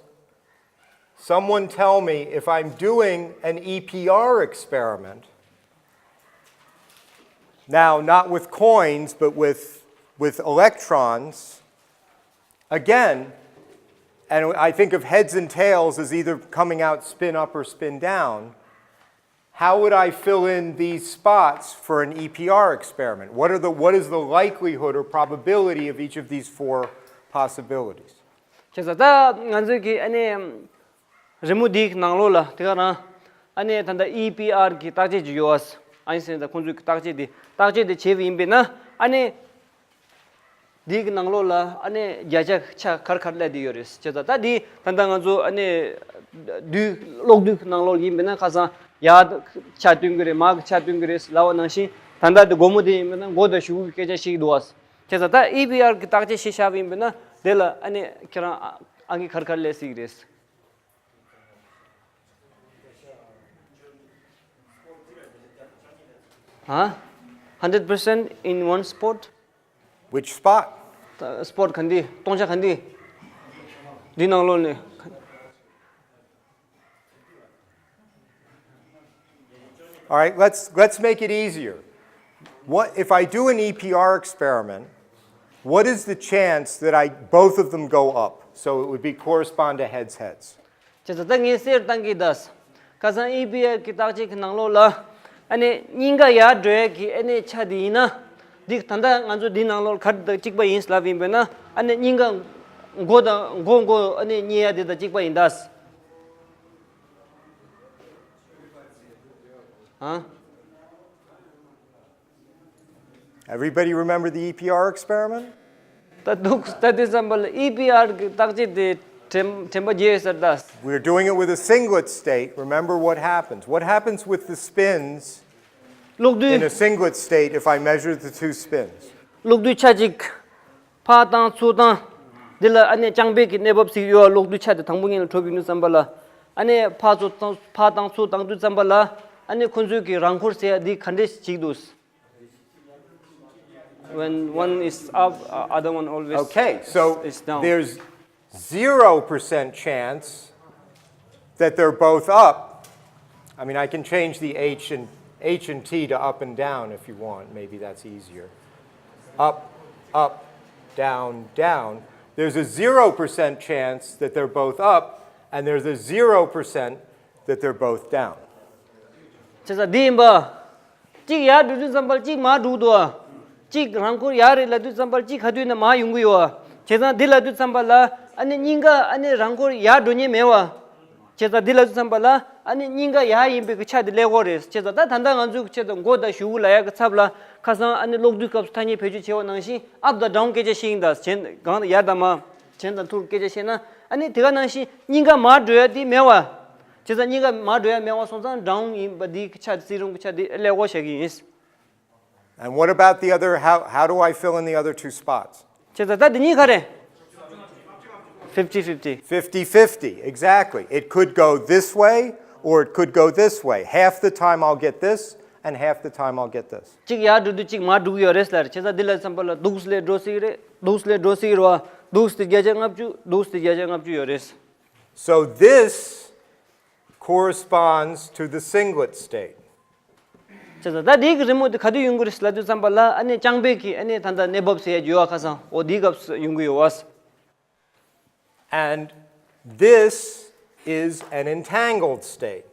someone tell me if I'm doing an E P R experiment, now not with coins, but with, with electrons, again, And I think of heads and tails as either coming out spin up or spin down. How would I fill in these spots for an E P R experiment? What are the, what is the likelihood or probability of each of these four possibilities? བྱས་ཙང་ད་ང་ཚོས་ཀྱི་ཨ་ནི་རི་མོ་འདིའི་ནང་ལོགས་ལ་དེ་ག་རང་ཨ་ནི་ད་ལྟ་ཨི་པི་ཨར་གྱི་བརྟག་དཔྱད་ཅིག་ཡོད་པ། ཨ་ནི་ཟེར་ད་ཁོང་ཚོས་ཀྱི་བརྟག་དཔྱད་དེ་བརྟག་དཔྱད་དེ་བྱས་པ་ཡིན་པས་ན་ཨ་ནི་འདིའི་ནང་ལོགས་ལ་ཨ་ནི་བརྒྱ་ཆ་ཆ་ག་རེ་ག་རེ་སླེབས་བསྡད་ཡོད་རེད། བྱས་ཙང་ད་འདི་ད་ལྟ་ང་ཚོ་ཨ་ནི་བསྡུས་གློག་རྡུལ་ནང་ལོགས་ཡིན་པས་ན་ཁ་སང་ཡར་ཆ་བཏོན་གྱི་རེད། མར་ཆ་བཏོན་གྱི་རེད་ལབ་པ་ནང་བཞིན་ད་ལྟ་འདི་སྒོར་མོ་དེ་ཡིན་པས་ན་མགོ་དང་གཞུག་གི་སྐད་ཆ་བཤད་ཀྱི་འདུག་བ། བྱས་ཙང་ད་ཨི་པི་ཨར་གྱི་བརྟག་དཔྱད་བྱས་བཞག་པ་ཡིན་པས་ན་དེ་ལ་ཨ་ནི་ཁྱེད་རང་ཨང་ཀི་ག་རེ་ག་རེ་སླེབས་སྲིད་ཀྱི་རེད། ཧ། Hundred percent in one spot. Which spot? སྤོཊ་ག་འདི་སྟོང་ཆ་ག་འདི་འདི་ནང་ལོགས་ནས། All right, let's, let's make it easier. What, if I do an E P R experiment, what is the chance that I, both of them go up? So it would be correspond to heads, heads. བྱས་ཙང་ད་ངས་གསལ་བཏང་གི་ད། ཁ་སང་ཨི་པི་ཨར་གྱི་བརྟག་དཔྱད་ཀྱི་ནང་ལོགས་ལ་ཨ་ནི་སྙིང་ག་ཡར་འགྲོ་ཡ་གི་ཨ་ནི་ཆ་དེ་ཡིན་ན། འདི་ད་ལྟ་ང་ཚོ་འདི་ནང་ལོགས་ག་རེ་དང་གཅིག་པ་ཡིན་ལབ་ཡིན་པས་ན་ཨ་ནི་སྙིང་ག་མགོ་དང་མགོ་མགོ་ཨ་ནི་རྙེད་ཡ་དེ་དང་གཅིག་པ་ཡིན་ད། ཨ། Everybody remember the E P R experiment? ད་འདུག་ད་དེ་ཙམ་པ་ལ་ཨི་པི་ཨར་གྱི་བརྟག་དཔྱད་དེ་དྲན་དྲན་པ་བརྗེད་ཡོད་ས་རེད་ད། We're doing it with a singlet state. Remember what happens. What happens with the spins གློག་in a རྡུལ། singlet state if I measure the two spins? གློག་རྡུལ་ཆ་གཅིག་ཕར་བཏང་ཚུར་བཏང་། འདི་ལ་ཨ་ནི་རྐྱང་པའི་གི་གནས་བབ་ཞིག་ཡོད་པ། གློག་རྡུལ་ཆ་དེ་དང་པོ་ཉིད་ལ་གྲུབ་ཡོང་དུས་ཙམ་པ་ལ་ཨ་ནི་ཕར་ཚུར་བཏང་ཕར་བཏང་ཚུར་བཏང་དུས་ཙམ་པ་ལ་ཨ་ནི་ཁོ་ཚོའི་གི་རང་འཁོར་ཟེར་ཡ་འདི་ག་འདྲས་ཞིག་འདུག When one is up, uh, other one always Okay, so is down. There's zero percent chance that they're both up. I mean, I can change the H and, H and T to up and down if you want. Maybe that's easier. Up, up, down, down. There's a zero percent chance that they're both up, and there's a zero percent that they're both down. བྱས་ཙང་འདི་ཡིན་པ། གཅིག་ཡར་འགྲོ་དུས་ཙམ་པ་ལ་གཅིག་མར་འགྲོ་འདུག་ཨ། གཅིག་རང་འཁོར་ཡར་རེད་ལབ་དུས་ཙམ་པ་ལ་གཅིག་ག་དུས་ན་མར་ཡོང་གི་ཡོད་ཨ། བྱས་ཙང་འདི་ལབ་དུས་ཙམ་པ་ལ་ཨ་ནི་སྙིང་ག་ཨ་ནི་རང་འཁོར་ཡར་འགྲོ་ཉེན་མེད་བ། བྱས་ཙང་འདི་ལབ་དུས་ཙམ་པ་ལ་ཨ་ནི་སྙིང་ག་ཡར་ཡིན་པའི་གི་ཆ་དེ་ཀླད་ཀོར་རེད། བྱས་ཙང་ད་ད་ལྟ་ང་ཚོའི་གི་ཆེད་དུ་མགོ་དང་གཞུག་གུ་ལབ་ཡ་གི་ཚབ་ལ་ཁ་སང་ཨ་ནི་གློག་རྡུལ་སྐབས་སུ་ཐ་སྙད་བེད་སྤྱོད་བྱས་པ་ནང་བཞིན་up དང་down སྐད་ཆ་བཤད་ཡིན་ད། གཞན་གང་ཡར་དང་མར་གཞན་དང་ཐུར་སྐད་ཆ་བཤད་ན་ཨ་ནི་དེ་ག་ནང་བཞིན་སྙིང་ག་མར་འགྲོ་ཡ་དེ་མེད་བ། བྱས་ཙང་སྙིང་ག་མར་འགྲོ་ཡ་མེད་པ་སོང་ཙང་down ཡིན་པ་འདི་ཆ་རྩིས་རུང་གི་ཆ་འདི་ཀླད་ཀོར་བྱེད་ཀྱི་ཡིན། And what about the other? How, how do I fill in the other two spots? བྱས་ཙང་ད་འདི་གཉིས་ག་རེ། fifty fifty. Fifty fifty, exactly. It could go this way or it could go this way. Half the time I'll get this and half the time I'll get this. གཅིག་ཡར་འགྲོ་དུས་གཅིག་མར་འགྲོ་གི་ཡོད་རེད་ལབ་རེད། བྱས་ཙང་འདི་ལ་བསམ་པ་ལ་འདུག་སེ་ལས་འགྲོ་སྲིད་རེད། འདུག་སེ་ལས་འགྲོ་སྲིད་རེད་བ། འདུག་སེ་བརྒྱ་ཆ་ལྔ་བཅུ། འདུག་སེ་བརྒྱ་ཆ་ལྔ་བཅུ་ཡོད་རེད། So this corresponds to the singlet state. བྱས་ཙང་ད་འདི་གི་རི་མོ་འདི་ག་དུས་ཡོང་གི་རེད་ལབ་དུས་ཙམ་པ་ལ་ཨ་ནི་རྐྱང་པའི་གི་ཨ་ནི་ད་ལྟ་གནས་བབ་ཟེར་ཡ་ཡོད་ཨ། ཁ་སང་འོ་འདིའི་སྐབས་སུ་ཡོང་གི་ཡོད་བ། And this is an entangled state.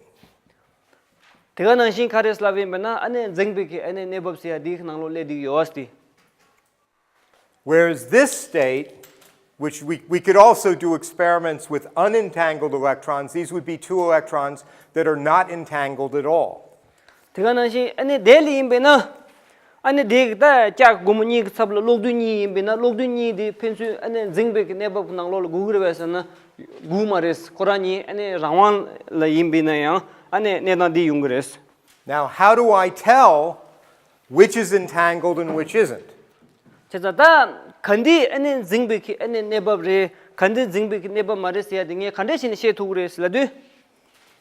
དེ་ག་ནང་བཞིན་ག་རེ་ལབ་ཡིན་པ་ན་ཨ་ནི་འཛིང་པའི་གི་ཨ་ནི་གནས་བབ་ཟེར་ཡ་འདིའི་ནང་ལོགས་སླེབས་བསྡད་ཡོད་ཨ་སྟེ། Whereas this state, which we, we could also do experiments with unentangled electrons, these would be two electrons that are not entangled at all. དེ་ག་ནང་བཞིན་ཨ་ནི་དེ་ལ་ཡིན་པས་ན། ཨ་ནི་དེ་གི་ད་ལྕགས་སྒོར་མོ་གཉིས་ཀྱི་ཚབ་ལ་གློག་རྡུལ་གཉིས་ཡིན་པས་ན་གློག་རྡུལ་གཉིས་དེ་ཕན་ཚུན་ཨ་ནི་འཛིང་པའི་གི་གནས་བབ་ཀྱི་ནང་ལོགས་ལ་སྒུག་གི་རེད་པས་ཟེར་ན། སྒུག་མ་རེད། ཁོ་རང་གཉིས་ཨ་ནི་རང་དབང་ལ་ཡིན་པས་ན་ཡང་ཨ་ནི་གནས་སྟངས་འདི་ཡོང་གི་རེད། Now, how do I tell which is entangled and which isn't? བྱས་ཙང་ད་ག་འདི་ཨ་ནི་འཛིང་པའི་གི་ཨ་ནི་གནས་བབ་རེད། ག་འདི་འཛིང་པའི་གི་གནས་བབ་མ་རེད་ཟེར་ཡ་དེ་ངས་ག་འདྲས་བྱས་ནས་ཤེས་ཐུབ་ཀྱི་རེད་ཟེར་ལབ་དུས།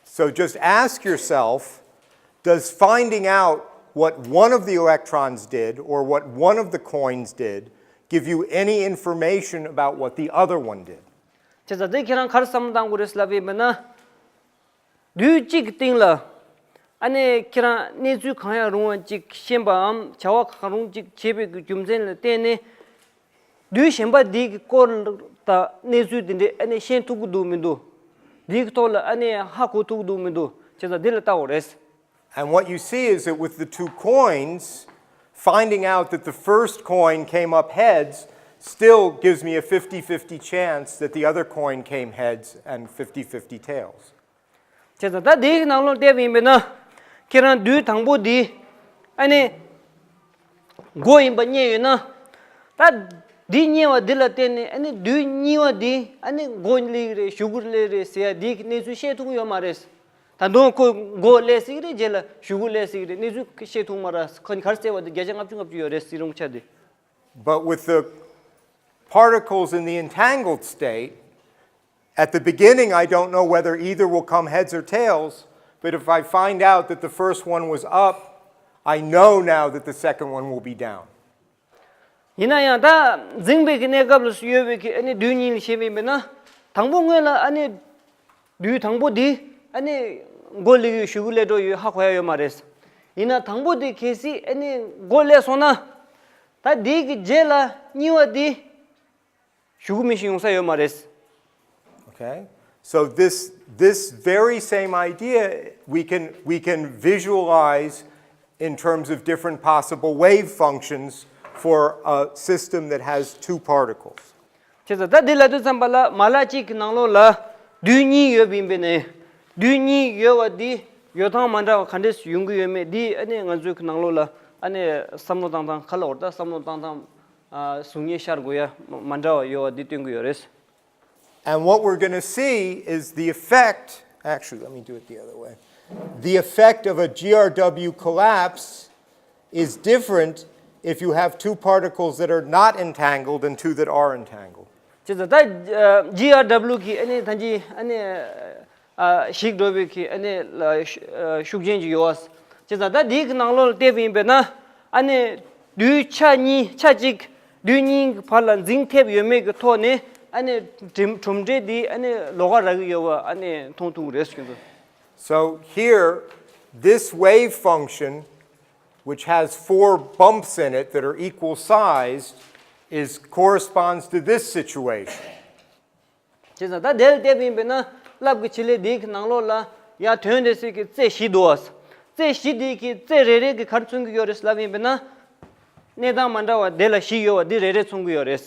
So just ask yourself, does finding out what one of the electrons did or what one of the coins did give you any information about what the other one did? བྱས་ཙང་དེ་ཁྱེད་རང་ག་རེ་བསམ་བློ་བཏང་དགོས་རེད་ལབ་ཡིན་པ་ན། དུས་གཅིག་གི་སྟེང་ལ་ཨ་ནི་ཁྱེད་རང་གནས་ཚུལ་གང་ཡང་རུང་བ་ཅིག་ཤེས་པའམ་བྱ་བ་གང་རུང་ཅིག་བྱེད་པའི་གི་རྒྱུ་མཚན་ལ་བརྟེན་ནས་ དུས་གཞན་པ་འདི་གི་སྐོར་དང་གནས་ཚུལ་འདི་འདྲའི་ཨ་ནི་ཤེས་ཐུབ་ཀྱི་འདུག་མི་འདུག་འདི་གི་ཐོག་ལ་ཨ་ནི་ཧ་གོ་ཐུབ་ཀྱི་འདུག་མི་འདུག་བྱས་ཙང་འདི་ལ་ལྟ་དགོས་རེད། And what you see is that with the two coins, finding out that the first coin came up heads still gives me a fifty fifty chance that the other coin came heads and fifty fifty tails. བྱས་ཙང་ད་འདིའི་ནང་ལོགས་བལྟས་པ་ཡིན་པས་ན། ཁྱེད་རང་དུས་དང་པོ་འདི་ཨ་ནི་མགོ་ཡིན་པ་རྙེད་ཡོད་ན། ད་འདི་རྙེད་པ་འདི་ལ་བརྟེན་ནས་ཨ་ནི་དུས་གཉིས་པ་འདི་ཨ་ནི་མགོ་སླེབས་ཀྱི་རེད། གཞུག་གུ་སླེབས་རེད་ཟེར་ཡ་འདི་གི་གནས་ཚུལ་ཤེས་ཐུབ་ཀྱི་ཡོད་མ་རེད། ད་དུང་ཁོ་མགོ་སླེབས་སྲིད་ཀྱི་རེད། རྗེས་ལ་གཞུག་གུ་སླེབས་སྲིད་ཀྱི་རེད། གནས་ཚུལ་ཤེས་ཐུབ་མ་རེད། ཁོ་ག་རེ་ཟེར་བ་འདི་བརྒྱ་ཆ་ལྔ་བཅུ་ང་བཅུ་ཡོད་རེད་ཟེར་རུང་ཆ་དེ། But with the particles in the entangled state, at the beginning, I don't know whether either will come heads or tails, but if I find out that the first one was up, I know now that the second one will be down. ཡིན་ན་ཡང་ད་འཛིན་པའི་གི་གནས་སྐབས་ལ་ཡོད་པའི་གི་ཨ་ནི་དུས་གཉིས་ལ་བཤད་པ་ཡིན་པས་ན། དང་པོ་སྔོན་ལ་ཨ་ནི་དུས་དང་པོ་འདི་ཨ་ནི་མགོ་སླེབས་ཡོད། གཞུག་གུ་སླེབས་འགྲོ་ཡོད། ཧ་གོ་ཡ་ཡོད་མ་རེད། ཡིན་ན་དང་པོ་འདི་གལ་སྲིད་ཨ་ནི་མགོ་སླེབས་སོང་ན། ད་འདི་གི་རྗེས་ལ་གཉིས་པ་འདི་གཞུག་གུ་མེད་བཞིན་ཡོང་ས་ཡོད་མ་རེད། Okay. So this, this very same idea we can, we can visualize in terms of different possible wave functions for a system that has two particles. བྱས་ཙང་ད་འདི་ལབ་དུས་ཙམ་པ་ལ་མ་ལག་གཅིག་གི་ནང་ལོགས་ལ་དུས་གཉིས་ཡོད་པ་ཡིན་པས་ནས། དུས་གཉིས་ཡོད་པ་འདི་ཡོད་སྟངས་མ་འདྲ་བ་ག་འདྲས་ཡོང་གི་ཡོད་མེད་འདི་ཨ་ནི་ང་ཚོའི་གི་ནང་ལོགས་ལ་ཨ་ནི་བསམ་བློ་བཏང་སྟངས་ག་ལ་བར་ད་བསམ་བློ་བཏང་སྟངས་ཨ་གཟུགས་བརྙན་ཤར་དགོས་ཡ་མ་འདྲ་བ་ཡོད་པ་འདི་སྟོན་གི་ཡོད་རེད། And what we're going to see is the effect, actually, let me do it the other way. The effect of a G R W collapse is different if you have two particles that are not entangled and two that are entangled. བྱས་ཙང་ད་G R W གི་ཨ་ནི་ད་ཅི་ཨ་ནི་ཞིག་འགྲོ་བའི་གི་ཨ་ནི་ཤུགས་རྐྱེན་ཅིག་ཡོད། བྱས་ཙང་ད་འདིའི་གི་ནང་ལོགས་ལ་བལྟས་པ་ཡིན་པས་ན། ཨ་ནི་དུས་ཆ་གཉིས་ཆ་གཅིག་དུས་གཉིས་ཀྱི་བར་ལ་འཛིང་ཐེབས་ཡོད་མེད་ཀྱི་ཐོག་ནས་ཨ་ནི་གྲུབ་འབྲས་འདི་ཨ་ནི་ལོགས་ཀ་རག་གི་ཡོད་པ་ཨ་ནི་མཐོང་ཐུབ་ཀྱི་རེད་ཟེར་གྱི་འདུག So here, this wave function, which has four bumps in it that are equal sized, is corresponds to this situation. བྱས་ཙང་ད་དེ་ལ་བལྟས་པ་ཡིན་པས་ན་རླབས་ཀྱི་བྱེད་ལས་འདིའི་གི་ནང་ལོགས་ལ་ཡར་ཐོན་བསྡད་སའི་གི་རྩེ་བཞི་འདུག་རྩེ་བཞི་འདིའི་གི་རྩེ་རེ་རེ་གི་ག་རེ་མཚོན་གྱི་ཡོད་རེད་ལབ་ཡིན་པས་ན། གནས་སྟངས་མ་འདྲ་བ་དེ་ལ་བཞི་ཡོད་པ་འདི་རེ་རེ་མཚོན་གྱི་ཡོད་རེད།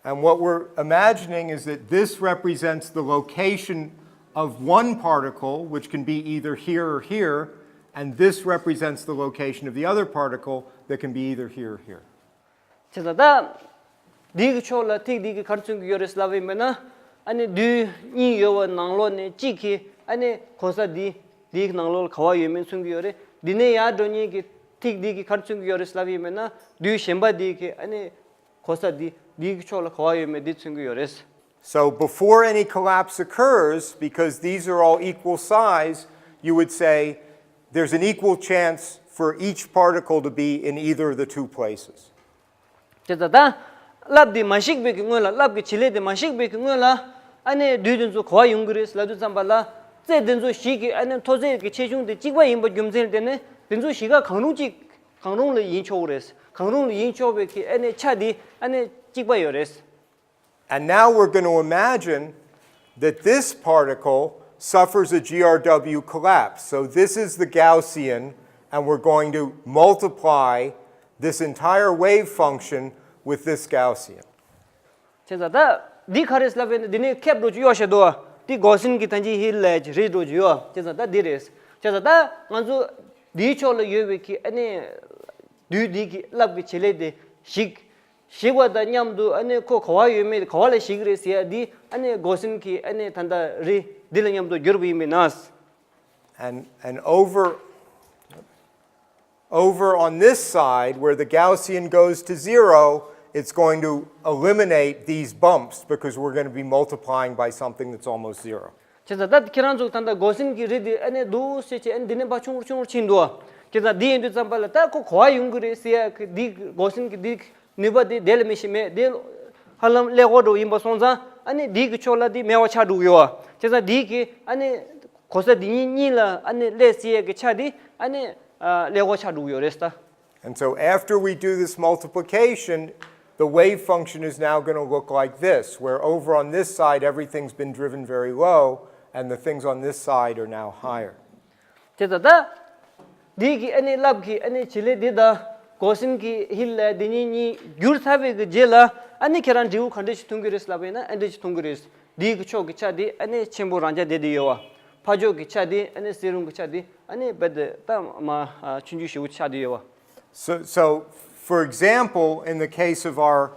And what we're imagining is that this represents the location of one particle, which can be either here or here, and this represents the location of the other particle that can be either here or here. བྱས་ཙང་ད། འདི་གི་ཕྱོགས་ལ་ཐིག་འདི་གི་ག་རེ་མཚོན་གྱི་ཡོད་རེད་ལབ་ཡིན་པས་ན། ཨ་ནི་དུས་གཉིས་ཡོད་པ་ནང་ལོགས་ནས་གཅིག་གི་ཨ་ནི་གོ་ས་འདི་འདི་གི་ནང་ལོགས་ལ་ག་པར་ཡོད་མེད་མཚོན་གྱི་ཡོད་རེད། འདི་ནས་ཡར་འགྲོ་མཁན་གྱི་ཐིག་འདི་གི་ག་རེ་མཚོན་གྱི་ཡོད་རེད་ལབ་ཡིན་པས་ན། དུས་གཞན་པ་འདི་གི་ཨ་ནི་གོ་ས་འདི་འདི་གི་ཕྱོགས་ལ་ག་པར་ཡོད་མེད་འདི་མཚོན་གྱི་ཡོད་རེད། So before any collapse occurs, because these are all equal size, you would say there's an equal chance for each particle to be in either of the two places. དེ་ད་ལྟ་རླབས་དེ་མ་ཞིག་པའི་གི་སྔོན་ལ། རླབས་ཀྱི་བྱེད་ལས་དེ་མ་ཞིག་པའི་གི་སྔོན་ལ། ཨ་ནི་དུས་དེ་ཚོ་ག་པར་ཡོང་གི་རེད་ལབ་དུས་ཙམ་པ་ལ། རྩེ་དེ་ཚོ་བཞི་གི་ཨ་ནི་མཐོ་ཚད་ཀྱི་ཆེ་ཆུང་དེ་གཅིག་པ་ཡིན་པ་རྒྱུ་མཚན་ལ་བརྟེན་ནས་དེ་ཚོ་བཞི་ཀ་གང་རུང་གཅིག་གང་རུང་ལ་ཡིན་ཆོག་གི་རེད། གང་རུང་ལ་ཡིན་ཆོག་པའི་གི་ཨ་ནི་ཆ་དེ་ཨ་ནི་གཅིག་པ་ཡོད་རེད། And now we're going to imagine that this particle suffers a G R W collapse. So this is the Gaussian, and we're going to multiply this entire wave function with this Gaussian. བྱས་ཙང་ད་འདི་ག་རེད་ལབ་པས་ན། འདི་ནས་ཁེབས་འགྲོ་རྒྱུ་ཡོད་ཤག་འདུག་བ། འདི་གོ་སིན་གྱི་ད་ཅི་ཧི་ལས་རེད་འགྲོ་རྒྱུ་ཡོད། བྱས་ཙང་ད་འདི་རེད། བྱས་ཙང་ད་ང་ཚོ་འདིའི་ཕྱོགས་ལ་ཡོད་པའི་གི་ཨ་ནི་དུས་འདི་གི་རླབས་ཀྱི་བྱེད་ལས་དེ་ཞིག་ཞིག་པ་དང་མཉམ་དུ་ཨ་ནི་ཁོ་ག་པར་ཡོད་མེད། ག་པ་ལ་ཞིག་རེད་ཟེར་ཡ་འདི་ཨ་ནི་གོ་སིན་གྱི་ཨ་ནི་ད་ལྟ་རི་འདི་ལ་མཉམ་དུ་བསྒྱུར་བ་ཡིན་པས་ན། And, and over, over on this side, where the Gaussian goes to zero, it's going to eliminate these bumps because we're going to be multiplying by something that's almost zero. བྱས་ཙང་ད་ཁྱེད་རང་ཚོ་ད་ལྟ་གོ་སིན་གྱི་རི་དེ་ཨ་ནི་འདུག་སེ་བྱས་ཨ་ནི་འདི་ནས་ཕར་ཆུང་རུ་ཆུང་རུ་ཕྱིན་འདུག་བྱས་ཙང་འདི་ཡིན་དུས་ཙམ་པ་ལ་ད་ཁོ་ག་པར་ཡོང་གི་རེད་ཟེར་ཡ་གི་འདི་གོ་སིན་གྱི་འདི་ནུས་པ་དེ་དེ་ལ་མི་ཤེས་མེད། དེ་ཧ་ལམ་ཀླད་ཀོར་འགྲོ་ཡིན་པ་སོང་ཙང་ཨ་ནི་འདི་གི་ཕྱོགས་ལ་དེ་མེད་པ་ཆགས་འགྲོ་གི་ཡོད། བྱས་ཙང་འདི་གི་ཨ་ནི་གོ་ས་འདི་གཉིས་གཉིས་ལ་ཨ་ནི་སླེབས་སྲིད་ཡས་ཀྱི་ཆ་དེ་ཨ་ནི་ཀླད་ཀོར་ཆགས་འགྲོ་གི་ཡོད་རེད་ད། And so after we do this multiplication, The wave function is now going to look like this, where over on this side everything's been driven very low, and the things on this side are now higher. དེ་ད་ད། འདི་གི་ཨ་ནི་རླབས་ཀྱི་ཨ་ནི་བྱེད་ལས་འདི་དང་གོ་སིན་གྱི་ཧིལ་ལ་འདི་གཉིས་གཉིས་བསྒྱུར་ཚར་བའི་གི་རྗེས་ལ་ཨ་ནི་ཁྱེད་རང་འབྲས་བུ་ག་འདྲ་ཞིག་མཐོང་གི་རེད་ལབ་པ་ཡིན་ན་ཨ་འདྲ་ཞིག་མཐོང་གི་རེད། འདི་གི་ཕྱོགས་ཀྱི་ཆ་འདི་ཨ་ནི་ཆེན་པོ་རང་འཇགས་བསྡད་དེ་ཡོད་བ། ཕར་ཕྱོགས་ཀྱི་ཆ་འདི་ཨ་ནི་སེར་རུང་གི་ཆ་འདི་ཨ་ནི་རྦད་དེ་ད་མ་ཆུང་ཆུང་ཞེ་པོ་ཆགས་བསྡད་ཡོད་བ། So, so, for example, in the case of our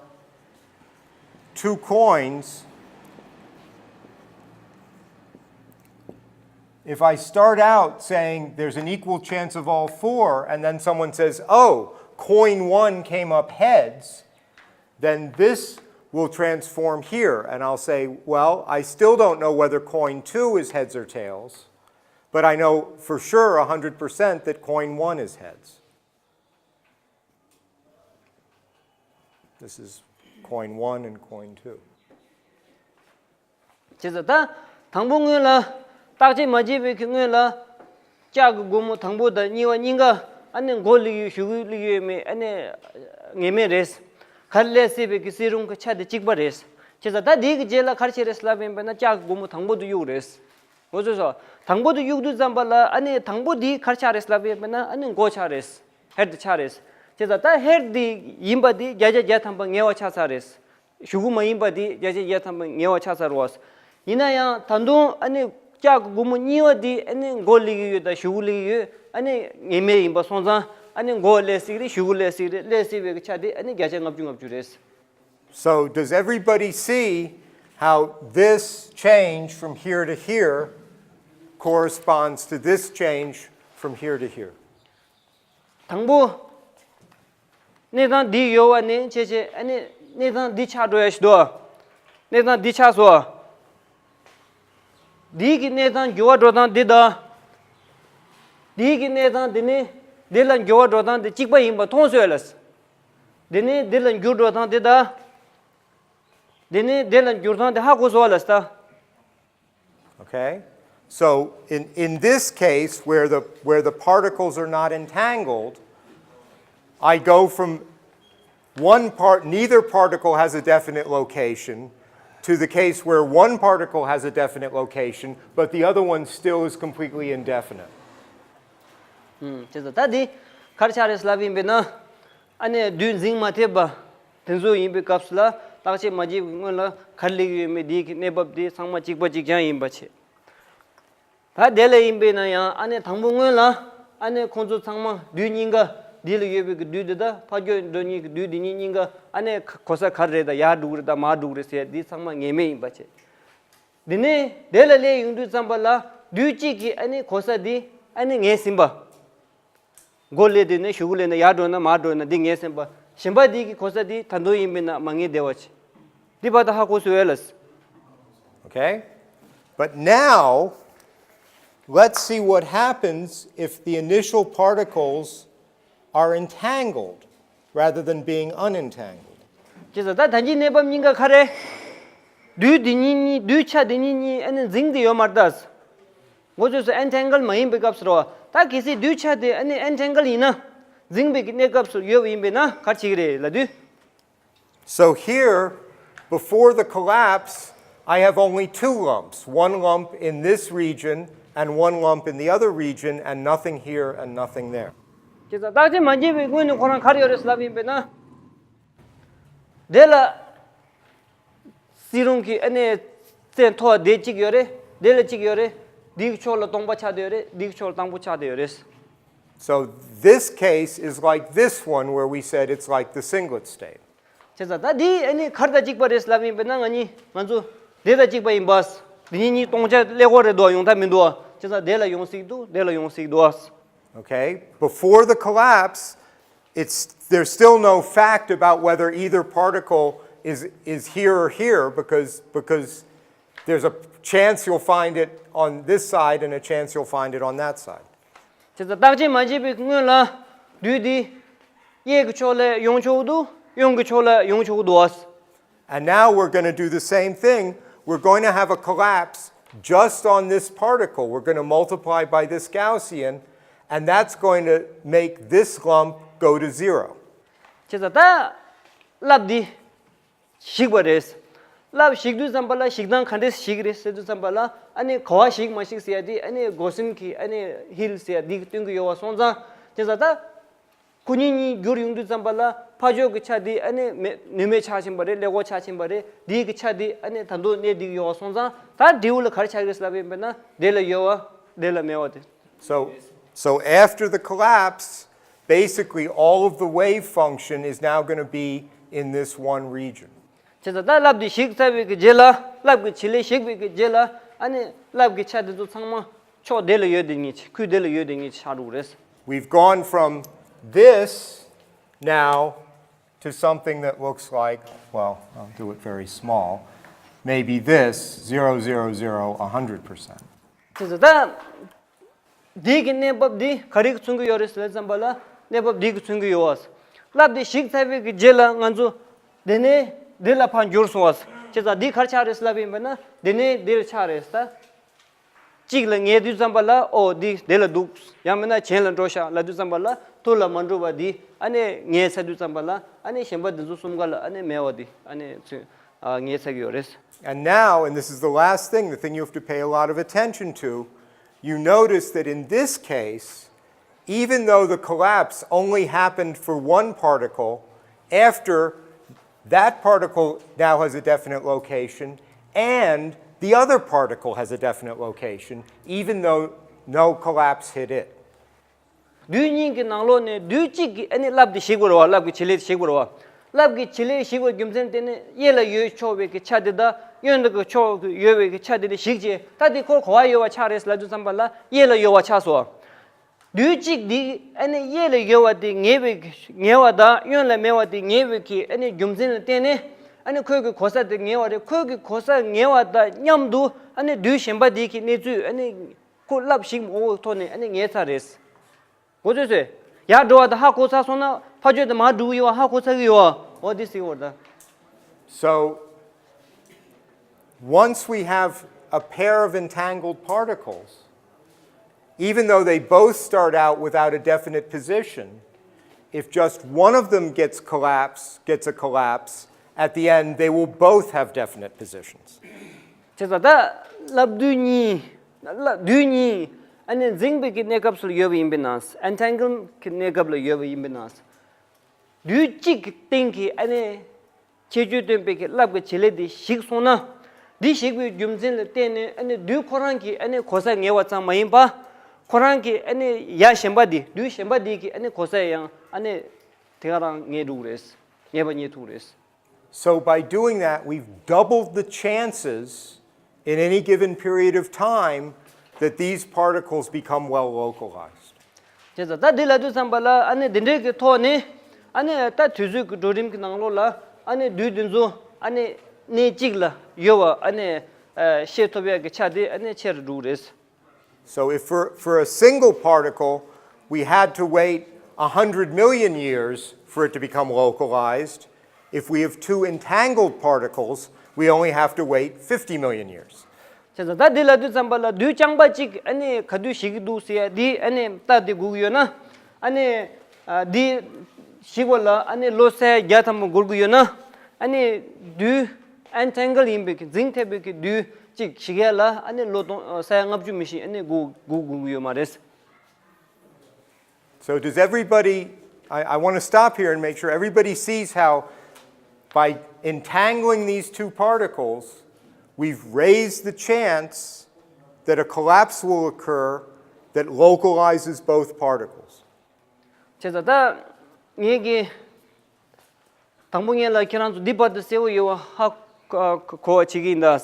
two coins, if I start out saying there's an equal chance of all four, and then someone says, "Oh, coin one came up heads," then this will transform here, and I'll say, "Well, I still don't know whether coin two is heads or tails, but I know for sure one hundred percent that coin one is heads." This is coin one and coin two. བྱས་ཙང་ད་དང་པོ་སྔོན་ལ་བརྟག་དཔྱད་མ་བྱས་པའི་གི་སྔོན་ལ་ལྕགས་ཀྱི་སྒོར་མོ་དང་པོ་དང་གཉིས་པ་གཉིས་ཀ་ཨ་ནི་མགོ་སླེབས་ཡོད་གཞུག་གུ་སླེབས་ཡོད་མེད་ཨ་ནི་ངེས་མེད་རེད། ག་རེ་སླེབས་སྲིད་པའི་གི་སེར་རུང་གི་ཆ་དེ་གཅིག་པ་རེད། བྱས་ཙང་ད་དེའི་གི་རྗེས་ལ་ག་རེ་བྱས་རེད་ལབ་ཡིན་པས་ན་ལྕགས་ཀྱི་སྒོར་མོ་དང་པོ་དེ་གཡུགས་རེད། ངོ་ཚོས་སོ། དང་པོ་དེ་གཡུགས་དུས་ཙམ་པ་ལ་ཨ་ནི་དང་པོ་དེ་ག་རེ་ཆགས་རེད་ལབ་ཡིན་པས་ན་ཨ་ནི་མགོ་ཆགས་རེད། ཧེཌ་དེ་ཆགས་རེད། བྱས་ཙང་ད་ཧེཌ་དེ་ཡིན་པ་དེ་བརྒྱ་ཆ་བརྒྱ་ཐམ་པ་ངེས་པ་ཆགས་ཚར་རེད། གཞུག་གུ་མ་ཡིན་པ་དེ་བརྒྱ་ཆ་བརྒྱ་ཐམ་པ་ངེས་པ་ཆགས་ཚར་བ། ཡིན་ན་ཡང་ད་དུང་ཨ་ནི་ལྕགས་ཀྱི་སྒོར་མོ་གཉིས་པ་དེ་ཨ་ནི་མགོ་སླེབས་ཀྱི་ཡོད་དང་གཞུག་གུ་སླེབས་ཀྱི་ཡོད་ཨ་ནི་ངེས་མེད་ཡིན་པ་སོང་ཙང་ཨ་ནི་མགོ་སླེབས་སྲིད་ཀྱི་རེད་གཞུག་གུ་སླེབས་སྲིད་ཀྱི་རེད་སླེབས་སྲིད་པའི་གི་ཆ་དེ་ཨ་ནི་བརྒྱ་ཆ་ལྔ་བཅུ་ང་བཅུ་རེད། So, does everybody see how this change from here to here corresponds to this change from here to here? དང་པོ། གནས་སྟངས་འདི་ཡོད་པ་ནས་བྱས་བྱས་ཨ་ནི་གནས་སྟངས་འདི་ཆགས་འགྲོ་ཡ་ཞིག་འདུག་གནས་སྟངས་འདི་ཆགས་སོང་། འདི་གི་གནས་སྟངས་འགྱུར་བ་འགྲོ་སྟངས་འདི་དང་། འདི་གི་གནས་སྟངས་འདི་ནི་འདི་ལ་འགྱུར་བ་འགྲོ་སྟངས་འདི་གཅིག་པ་ཡིན་པ་མཐོང་སོང་ལ། འདི་ནི་འདི་ལ་འགྱུར་འགྲོ་སྟངས་འདི་དང་། འདི་ནི་འདི་ལ་འགྱུར་སྟངས་འདི་ཧ་གོ་སོང་ལ་ད། Okay? So in, in this case, where the, where the particles are not entangled, I go from one part, neither particle has a definite location, to the case where one particle has a definite location, but the other one still is completely indefinite. ཨུམ། བྱས་ཙང་ད་འདི་ག་རེ་ཆགས་རེད་ལབ་ཡིན་པས་ན། ཨ་ནི་རྡུལ་འཛིང་མ་ཐེབས་པ། དེ་ཚོ་ཡིན་པའི་སྐབས་སུ་ལ་བརྟག་དཔྱད་མ་བྱས་པའི་སྔོན་ལ་ག་རེ་སླེབས་ཡོད་མེད་འདི་གི་གནས་བབ་འདི་ཚང་མ་གཅིག་པ་གཅིག་རྐྱང་ཡིན་པ་བྱས། ད་དེ་ལ་ཡིན་པས་ན་ཡང་ཨ་ནི་དང་པོ་སྔོན་ལ་ཨ་ནི་ཁོང་ཚོ་ཚང་མ་རྡུལ་གཉིས་ཀ་འདི་ལ་ཡོད་པའི་གི་རྡུལ་འདི་དང་ཕ་གྱོགས་འགྲོ་མཁན་གྱི་རྡུལ་འདི་གཉིས་གཉིས་ཀ་ཨ་ནི་གོ་ས་ག་རེ་རེད་དང་ཡར་འགྲོ་གི་རེད་དང་མར་འགྲོ་གི་རེད་ཟེར་འདི་ཚང་མ་ངེས་མེད་ཡིན་པ་བྱས། འདི་ནས་དེ་ལ་སླེབས་ཡོང་དུས་ཙམ་པ་ལ་རྡུལ་གཅིག་གི་ཨ་ནི་གོ་ས་འདི་ཨ་ནི་ངེས་ཟིན་པ། མགོ་སླེབས་དུས་ནས་གཞུག་གུ་སླེབས་ན་ཡར་འགྲོ་ན་མར་འགྲོ་ན་འདི་ངེས་ཟིན་པ། གཞན་པ་འདི་གི་གོ་ས་འདི་ད་དུང་ཡིན་པས་ན་མ་ངེས་བསྡད་པ་བྱས། འདི་བར་དུ་ཧ་གོ་སོང་ལ། Okay? But now, let's see what happens if the initial particles are entangled rather than being unentangled. བྱས་ཙང་ད་ད་གིན་གནས་བབ་གཉིས་ཀ་ག་རེ། རྡུལ་འདི་གཉིས་གཉིས་རྡུལ་ཆ་འདི་གཉིས་གཉིས་ཨ་ནི་འཛིང་སྟེ་ཡོད་མ་རེད་ད། ངོ་ཚོས་སུ་ཨེན་ཐེང་གལ་མ་ཡིན་པའི་སྐབས་སུ་རེད་བ། ད་གལ་སྲིད་རྡུལ་ཆ་དེ་ཨ་ནི་ཨེན་ཐེང་གལ་ཡིན་ན། འཛིང་པའི་གི་གནས་སྐབས་སུ་ཡོད་པ་ཡིན་པས་ན་ག་རེ་བྱེད་ཀྱི་རེད་ལབ་དུས། So here, before the collapse, I have only two lumps, one lump in this region and one lump in the other region, and nothing here and nothing there. བྱས་ཙང་བརྟག་དཔྱད་མ་བྱས་པའི་སྔོན་ནས་ཁོ་རང་ག་རེ་ཡོད་རེད་ལབ་ཡིན་པས་ན། དེ་ལ་སེར་རུང་གི་ཨ་ནི་རྩེ་མཐོ་བ་དེ་གཅིག་ཡོད་རེད། དེ་ལ་གཅིག་ཡོད་རེད། འདིའི་ཕྱོགས་ལ་སྟོང་པ་ཆགས་བསྡད་ཡོད་རེད། འདིའི་ཕྱོགས་ལ་དང་པོ་ཆགས་བསྡད་ཡོད་རེད། So this case is like this one where we said it's like the singlet state. བྱས་ཙང་ད་འདི་ཨ་ནི་ག་རེ་དང་གཅིག་པ་རེད་ལབ་ཡིན་པས་ན་ང་གཉིས་ང་ཚོ་དེ་དང་གཅིག་པ་ཡིན་པ། འདི་གཉིས་གཉིས་སྟོང་ཆ་ཀླད་ཀོར་རེད་འདུག་ཡོང་ཐབས་མི་འདུག་བྱས་ཙང་དེ་ལ་ཡོང་སྲིད་འདུག་དེ་ལ་ཡོང་སྲིད་འདུག Okay? Before the collapse, it's, there's still no fact about whether either particle is, is here or here because, because there's a chance you'll find it on this side and a chance you'll find it on that side. བྱས་ཙང་བརྟག་དཔྱད་མ་བྱས་པའི་སྔོན་ལ་རྡུལ་འདི་གཡས་ཀྱི་ཕྱོགས་ལ་ཡོང་ཆོག་གི་འདུག་གཡོན་གྱི་ཕྱོགས་ལ་ཡོང་ཆོག་གི་འདུག And now we're going to do the same thing. We're going to have a collapse just on this particle. We're going to multiply by this Gaussian, and that's going to make this lump go to zero. བྱས་ཙང་ད་ རླབས་འདི་ཞིག་པ་རེད། རླབས་ཞིག་དུས་ཙམ་པ་ལ་ཞིག་སྟངས་ག་འདྲས་ཞིག་རེད་ཟེར་དུས་ཙམ་པ་ལ་ཨ་ནི་ག་བ་ཞིག་མ་ཞིག་ཟེར་ཡ་དེ་ཨ་ནི་གོ་སིན་གྱི་ཨ་ནི་ཧིལ་ཟེར་ཡ་དེ་གི་སྟོན་གྱི་ཡོད་པ་སོང་ཙང་དེ་ཙང་ད། ཁོ་གཉིས་གཉིས་བསྒྱུར་ཡོང་དུས་ཙམ་པ་ལ་ཕ་ཕྱོགས་ཀྱི་ཆ་དེ་ཨ་ནི་མེ་ནུས་མེད་ཆགས་ཕྱིན་པ་རེད། ཀླད་ཀོར་ཆགས་ཕྱིན་པ་རེད། དེའི་གི་ཆ་དེ་ཨ་ནི་ད་དུང་གནས་བསྡད་ཀྱི་ཡོད་པ་སོང་ཙང་ད་འབྲས་བུ་ལ་ག་རེ་ཆགས་ཀྱི་རེད་ཟེར་ལབ་པ་ཡིན་པ་ན་དེ་ལ་ཡོད་པ་དེ་ལ་མེད་པ་དེ། So, so after the collapse, basically all of the wave function is now going to be in this one region. བྱས་ཙང་ད་རླབས་དེ་ཞིག་ཚར་བའི་གི་རྗེས་ལ་རླབས་ཀྱི་བྱེད་ལས་ཞིག་པའི་གི་རྗེས་ལ་ཨ་ནི་རླབས་ཀྱི་ཆ་དེ་ཚོ་ཚང་མ་ཕྱོགས་དེ་ལ་ཡོད་དེ་ཉིད་ཀྱི་ཁུལ་དེ་ལ་ཡོད་དེ་ཉིད་ཀྱི་ཆགས་འགྲོ་གི་རེད། We've gone from this now to something that looks like, well, I'll do it very small, maybe this, zero, zero, zero, a hundred percent. དེ་ཚོ་ད་འདི་གི་གནས་བབ་འདི་ག་རེ་གིས་མཚོན་གྱི་ཡོད་རེད་ཟེར་ཙམ་པ་ལ་གནས་བབ་འདི་གིས་མཚོན་གྱི་ཡོད་པ། རླབས་དེ་ཞིག་ཚར་བའི་གི་རྗེས་ལ་ང་ཚོ་དེ་ནས་འདི་ལ་ཕར་འགྱུར་སོང་བ། བྱས་ཙང་འདི་ག་རེ་ཆགས་རེད་ཟེར་ལབ་པ་ཡིན་པ་ན་དེ་ནས་འདི་ལ་ཆགས་རེད་ད། གཅིག་ལ་ངེས་དུས་ཙམ་པ་ལ་ཨོ་འདི་དེ་ལ་འདུག་ཡང་མིན་ན་གཞན་ལ་འགྲོ་ཤག་ལབ་དུས་ཙམ་པ་ལ་ཐུར་ལ་མ་འགྲོ་བ་འདི་ཨ་ནི་ངེས་ཚར་དུས་ཙམ་པ་ལ་ཨ་ནི་གཞན་པ་འདི་ཚོ་གསུམ་ཀ་ལ་ཨ་ནི་མེད་པ་འདི་ཨ་ནི་ཚུན་ཨ་ངེས་ཚར་གྱི་ཡོད་རེད། And now, and this is the last thing, the thing you have to pay a lot of attention to, you notice that in this case, even though the collapse only happened for one particle, after that particle now has a definite location, and the other particle has a definite location, even though no collapse hit it. དུས་གཉིས་ཀྱི་ནང་ལོགས་ནས་དུས་གཅིག་གི་ཨ་ནི་རླབས་དེ་ཞིག་པ་རེད་བ། རླབས་ཀྱི་བྱེད་ལས་ཞིག་པ་རེད་བ། རླབས་ཀྱི་བྱེད་ལས་ཞིག་པའི་རྒྱུ་མཚན་དེ་ནི་གཡས་ལ་ཡོད་ཆོག་པའི་གི་ཆ་དེ་དང་གཡོན་དུ་གི་ཕྱོགས་ཀྱི་ཡོད་པའི་གི་ཆ་དེ་ནི་ཞིག་བྱས། ད་དེ་ཁོ་ག་བ་ཡོད་པ་ཆགས་རེད་ལབ་དུས་ཙམ་པ་ལ་གཡས་ལ་ཡོད་པ་ཆགས་སོང་། དུས་གཅིག་འདི་ཨ་ནི་གཡས་ལ་ཡོད་པ་དེ་ངེས་པའི་ངེས་པ་དང་གཡོན་ལ་མེད་པ་དེ་ངེས་པའི་གི་ཨ་ནི་རྒྱུ་མཚན་ལ་བརྟེན་ནས་ཨ་ནི་ཁོའི་གི་གོ་ས་དེ་ངེས་པ་རེད། ཁོའི་གི་གོ་ས་ངེས་པ་དང་མཉམ་དུ་ཨ་ནི་དུས་གཞན་པ་དེ་གི་གནས་ཚུལ་ཨ་ནི་ཁོ་རླབས་ཞིག་མང་པོའི་ཐོག་ནས་ཨ་ནི་ངེས་ཚར་རེད། གོ་ཚོད་ཚོད། ཡར་འགྲོ་བ་དང་ཧ་གོ་ཚར་སོང་ན་ཕར་ཕྱོགས་དེ་མར་འགྲོ་གི་ཡོད་པ་ཧ་གོ་ཚར་གི་ཡོད་པ། འོ་དེ་ཟེར་གི་ཡོད་རེད་ད། So, once we have a pair of entangled particles, even though they both start out without a definite position, if just one of them gets collapse, gets a collapse, at the end they will both have definite positions. བྱས་ཙང་ད་རླབས་དུས་གཉིས་རླབས་དུས་གཉིས་ཨ་ནི་འཛིངས་པའི་གི་གནས་སྐབས་སུ་ཡོད་པ་ཡིན་པས་ན། ཨེན་ཊེང་གལ་གྱི་གནས་སྐབས་ལ་ཡོད་པ་ཡིན་པས་ན། དུས་གཅིག་གི་སྟེང་གི་ཨ་ནི་ཁྱད་ཆོས་སྟོན་པའི་གི་རླབས་ཀྱི་བྱེད་ལས་དེ་ཞིག་སོང་ན། འདི་ཞིག་པའི་རྒྱུ་མཚན་ལ་བརྟེན་ནས་ཨ་ནི་དུས་ཁོ་རང་གི་ཨ་ནི་གོ་ས་ངེས་པ་ཙམ་མ་ཡིན་པ། ཁོ་རང་གི་ཨ་ནི་ཡ་གཞན་པ་འདི་དུས་གཞན་པ་འདི་གི་ཨ་ནི་གོ་ས་ཡང་ཨ་ནི་དེ་ག་རང་ངེས་འགྲོ་གི་རེད། ངེས་པ་རྙེད་ཐུབ་ཀྱི་རེད། So by doing that, we've doubled the chances in any given period of time that these particles become well localized. བྱས་ཙང་ད་འདི་ལབ་དུས་ཙམ་པ་ལ་ཨ་ནི་འདི་འདྲའི་གི་ཐོག་ནས་ཨ་ནི་ད་དུས་ཚོད་ཀྱི་འགྲོ་རིམ་གྱི་ནང་ལོགས་ལ་ཨ་ནི་དུས་འདི་ཚོ་ཨ་ནི་གནས་གཅིག་ལ་ཡོད་པ་ཨ་ནི་ཤེས་ཐུབ་ཡག་གི་ཆ་དེ་ཨ་ནི་ཆེ་རུ་འགྲོ་གི་རེད། So if for, for a single particle, we had to wait a hundred million years for it to become localized, if we have two entangled particles, we only have to wait fifty million years. བྱས་ཙང་ད་འདི་ལབ་དུས་ཙམ་པ་ལ་དུས་རྐྱང་པ་གཅིག་ཨ་ནི་ག་དུས་ཞིག་གི་འདུག་ཟེར་ཡ་འདི་ཨ་ནི་ལྟ་དེ་དགོས་ཀྱི་ཡོད་ན། ཨ་ནི་ཨ་འདི་ཞིག་པ་ལ་ཨ་ནི་ལོ་ས་ཡ་བརྒྱ་ཐམ་པ་འགོར་གྱི་ཡོད་ན། ཨ་ནི་དུས་ཨེན་ཊེང་གལ་ཡིན་པའི་གི་འཛིངས་ཐེབས་པའི་གི་དུས་གཅིག་ཞིག་ཡ་ལ་ཨ་ནི་ལོ་སྟོང་ས་ཡ་ལྔ་བཅུ་མི་ཤིང་ཨ་ནི་འགོར་འགོར་དགོས་ཀྱི་ཡོད་མ་རེད། So does everybody, I, I want to stop here and make sure everybody sees how by entangling these two particles, we've raised the chance that a collapse will occur that localizes both particles. བྱས་ཙང་ད་ངེད་ཀྱིས་དང་པོ་ངེད་ལ་ཁྱེད་རང་ཚོ་འདི་བར་དུ་གསལ་པོ་ཡོད་པ་ཧ་གོ་བ་བྱེད་ཀྱི་ཡིན་ད།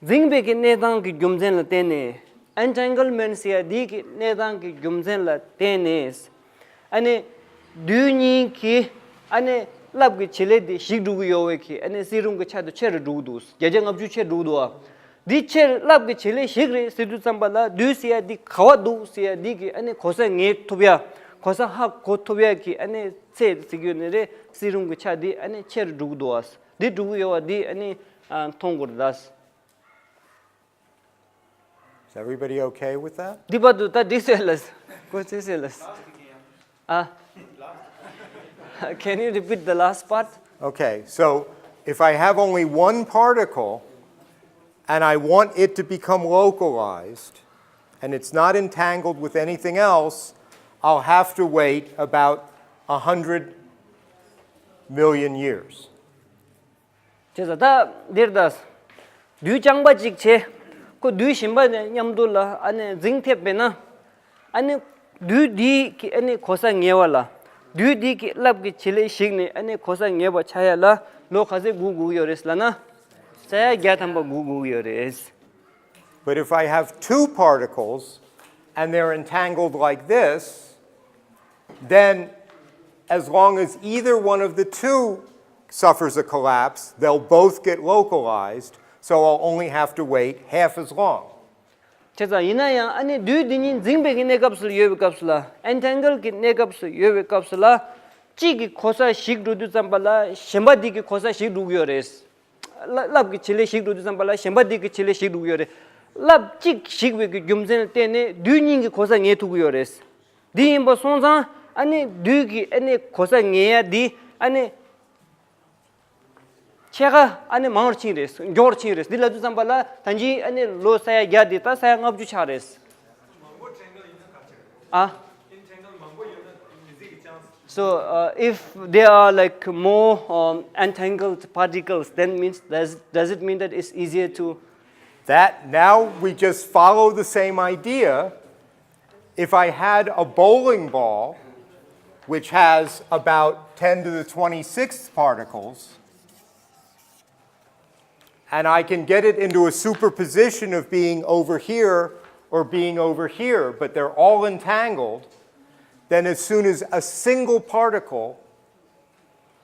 འཛིངས་པའི་གི་གནས་སྟངས་ཀྱི་རྒྱུ་མཚན་ལ་བརྟེན་ནས། ཨེན་ཊེང་གལ་མེན་ཊི་ཟེར་ཡ་འདི་གི་གནས་སྟངས་ཀྱི་རྒྱུ་མཚན་ལ་བརྟེན་ནས། ཨ་ནི་དུས་གཉིས་ཀྱི་ཨ་ནི་རླབས་ཀྱི་བྱེད་ལས་འདི་ཞིག་འགྲོ་གི་ཡོད་པའི་གི་ཨ་ནི་སིལ་རླུང་གི་ཆ་དེ་ཆེ་རུ་འགྲོ་གི་འདུག་བརྒྱ་ཆ་ལྔ་བཅུ་ཆེ་འགྲོ་གི་འདུག་ཨ། འདི་ཆེ་རླབས་ཀྱི་བྱེད་ལས་ཞིག་རེད་ཟེར་དུས་ཙམ་པ་ལ་དུས་ཟེར་ཡ་འདི་ག་བ་འདུག་ཟེར་ཡ་འདི་གི་ཨ་ནི་གོ་ས་ངེས་ཐུབ་ཡ། གོ་ས་ཧ་གོ་ཐུབ་ཡ་གི་ཨ་ནི་ཚད་ཟེར་གི་ཡོད་ནི་རེད། སིལ་རླུང་གི་ཆ་འདི་ཨ་ནི་ཆེ་རུ་འགྲོ་གི་འདུག་ཨ། འདི་འགྲོ་གི་ཡོད་པ་འདི་ཨ་ནི་མཐོང་དགོས་རེད་ད། Is everybody okay with that? འདི་བར་དུ་ད་འགྲིག་སོང་ལགས། གོ་ཚོད་སོང་ལགས། ཨ། Can you repeat the last part? Okay, so if I have only one particle and I want it to become localized and it's not entangled with anything else, I'll have to wait about a hundred million years. བྱས་ཙང་ད་འདིར་ད་རྡུལ་རྐྱང་པ་གཅིག་བྱས། ཁོ་རྡུལ་གཞན་པ་ནས་མཉམ་དུ་ལ་ཨ་ནི་འཛིང་ཐེབས་པས་ན། ཨ་ནི་རྡུལ་འདི་གི་ཨ་ནི་གོ་ས་ངེས་པ་ལ། རྡུལ་འདི་གི་རླབས་ཀྱི་བྱེད་ལས་ཞིག་ནས་ཨ་ནི་གོ་ས་ངེས་པ་ཆགས་ཡ་ལ་ལོ་ག་ཚོད་སྒུག་དགོས་ཡོད་རེད་ལབ་ན། ས་ཡ་བརྒྱ་ཐམ་པ་སྒུག་དགོས་ཡོད་རེད། But if I have two particles and they're entangled like this, then as long as either one of the two suffers a collapse, they'll both get localized, so I'll only have to wait half as long. བྱས་ཙང་ཡིན་ན་ཡང་ཨ་ནི་རྡུལ་འདི་གཉིས་འཛིང་པའི་གི་གནས་སྐབས་སུ་ཡོད་པའི་སྐབས་སུ་ལ། ཨེན་ཐེང་གལ་གྱི་གནས་སྐབས་སུ་ཡོད་པའི་སྐབས་སུ་ལ། གཅིག་གི་གོ་ས་ཞིག་འགྲོ་དུས་ཙམ་པ་ལ་གཞན་པ་འདི་གི་གོ་ས་ཞིག་འགྲོ་གི་ཡོད་རེད། རླབས་ཀྱི་བྱེད་ལས་ཞིག་འགྲོ་དུས་ཙམ་པ་ལ་གཞན་པ་འདི་གི་བྱེད་ལས་ཞིག་འགྲོ་གི་ཡོད་རེད། རླབས་གཅིག་ཞིག་པའི་གི་རྒྱུ་མཚན་ལ་བརྟེན་ནས་རྡུལ་གཉིས་ཀྱི་གོ་ས་ངེས་ཐུབ་ཀྱི་ཡོད་རེད། འདི་ཡིན་པ་སོང་ཙང་ཨ་ནི་རྡུལ་གྱི་ཨ་ནི་གོ་ས་ངེས་ཡ་འདི་ཨ་ནི་ཕྱེད་ཀ་ཨ་ནི་མང་བར་ཕྱིན་རེད། མགྱོགས་ཕྱིན་རེད། འདི་ལབ་དུས་ཙམ་པ་ལ་ད་གིན་ཨ་ནི་ལོ་ས་ཡ་བརྒྱ་འདི་ད་ས་ཡ་ལྔ་བཅུ་ཆགས་རེད། ཨ། So, uh, if there are like more um, entangled particles, then means does, does it mean that it's easier to That now we just follow the same idea. If I had a bowling ball, which has about ten to the twenty-sixth particles, and I can get it into a superposition of being over here or being over here, but they're all entangled, then as soon as a single particle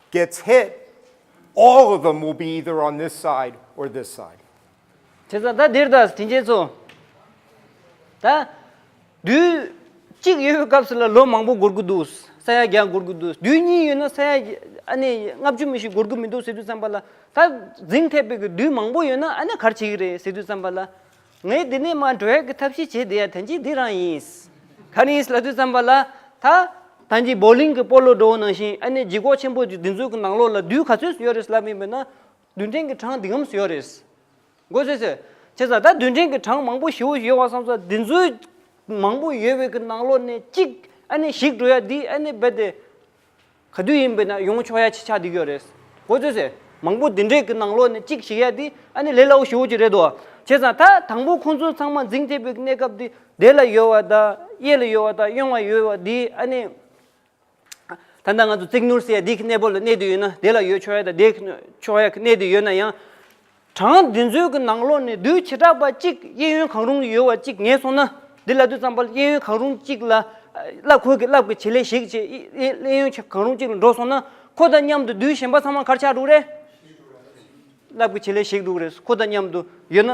gets hit, all of them will be either on this side or this side. བྱས་ཙང་ད་འདིར་ད་དྲིན་ཅན་ཚོ། ད་རྡུལ་གཅིག་ཡོད་པའི་སྐབས་སུ་ལ་ལོ་མང་པོ་འགོར་གི་འདུག་ས་ཡ་བརྒྱ་འགོར་གི་འདུག་རྡུལ་གཉིས་ཡོད་ན་ས་ཡ་ཨ་ནི་ལྔ་བཅུ་མི་ཞིག་འགོར་གི་མི་འདུག་ཟེར་དུས་ཙམ་པ་ལ། ད་འཛིང་ཐེབས་པའི་གི་རྡུལ་མང་པོ་ཡོད་ན་ཨ་ནི་ག་རེ་བྱེད་ཀྱི་རེད་ཟེར་དུས་ཙམ་པ་ལ། ངས་འདི་ནས་མར་འགྲོ་ཡག་གི་ཐབས་ཤེས་བྱས་བསྡད་ཡ་ད་གིན་འདི་རང་ཡིན། ག་རེ་ཡིན་ལབ་དུས་ཙམ་པ་ལ། ད་ད་གིན་བོ་ལིང་གི་སྤོ་ལོ་འགྲོ་བ་ནང་བཞིན་ཨ་ནི་ལྗིད་ཁོག་ཆེན་པོ་འདི་ཚོའི་གི་ནང་ལོགས་ལ་རྡུལ་ག་ཚོད་ཡོད་རེད་ལབ་ཡིན་པས་ན། རྡུལ་ཕྲན་གྱི་གྲངས་འདི་གམ་ཡོད་རེད། མགོ་ཚོས་ཟེར། བྱས་ཙང་ད་རྡུལ་ཕྲན་གྱི་གྲངས་མང་པོ་ཞེ་པོ་ཡོད་པ་བསམ་ཙང་འདི་ཚོའི་མང་པོ་ཡོད་པའི་གི་ནང་ལོགས་ནས་གཅིག་ཨ་ནི་ཞིག་འགྲོ་ཡ་འདི་ཨ་ནི་རྦད་དེ། ག་དུས་ཡིན་པས་ན་ཡོང་ཆོག་ཡ་ཆ་ཆགས་བསྡད་ཀྱི་ཡོད་རེད། མགོ་ཚོས་ཟེར། མང་པོ་འདི་འདྲའི་གི་ནང་ལོགས་ནས་གཅིག་ཞིག་ཡ་འདི་ཨ་ནི་ལས་སླ་པོ་ཞེ་པོ་ཅིག་རེད་དོ། བྱས་ཙང་ད་དང་པོ་ཁོང་ཚོ་ཚང་མ་འཛིང་ཐེབས་པའི་གནས་སྐབས་འདི་དེ་ལ་ཡོད་པ་དང་གཡས་ལ་ཡོད་པ་དང་གཡོན་ལ་ཡོད་པ་འདི་ཨ་ནི། ད་ལྟ་ང་ཚོ་རྩིག་ནོར་ཟེར་ཡ་འདི་གི་གནས་བབ་ལ་གནས་བསྡད་ཡོད་ན་དེ་ལ་ཡོད་ཆོག་ཡ་དང་དེ་གི་ཆོག་ཡ་གི་གནས་བསྡད་ཡོད་ན་ཡང་། གྲངས་འདི་ཚོའི་གི་ནང་ལོགས་ནས་རྡུལ་བྱེ་བྲག་པ་གཅིག་གཡས་གཡོན་གང་རུང་ཡོད་པ་གཅིག་ངེས་སོང་ན། འདི་ལབ་དུས་ཙམ་པ་ལ་གཡས་གཡོན་གང་རུང་གཅིག་ལ། རླབས་ཁོ་གི་རླབས་ཀྱི་བྱེད་ལས་ཞིག་བྱེད། གཡས་གཡོན་གང་རུང་གཅིག་ལ་འགྲོ་སོང་ན་ཁོ་དང་མཉམ་དུ་རྡུལ་གཞན་པ་ཚང་མ་ག་རེ་ཆགས་འགྲོ་གི་རེད། རླབས་ཀྱི་བྱེད་ལས་ཞིག་འགྲོ་གི་རེད། ཁོ་དང་མཉམ་དུ་ཡོད་ན།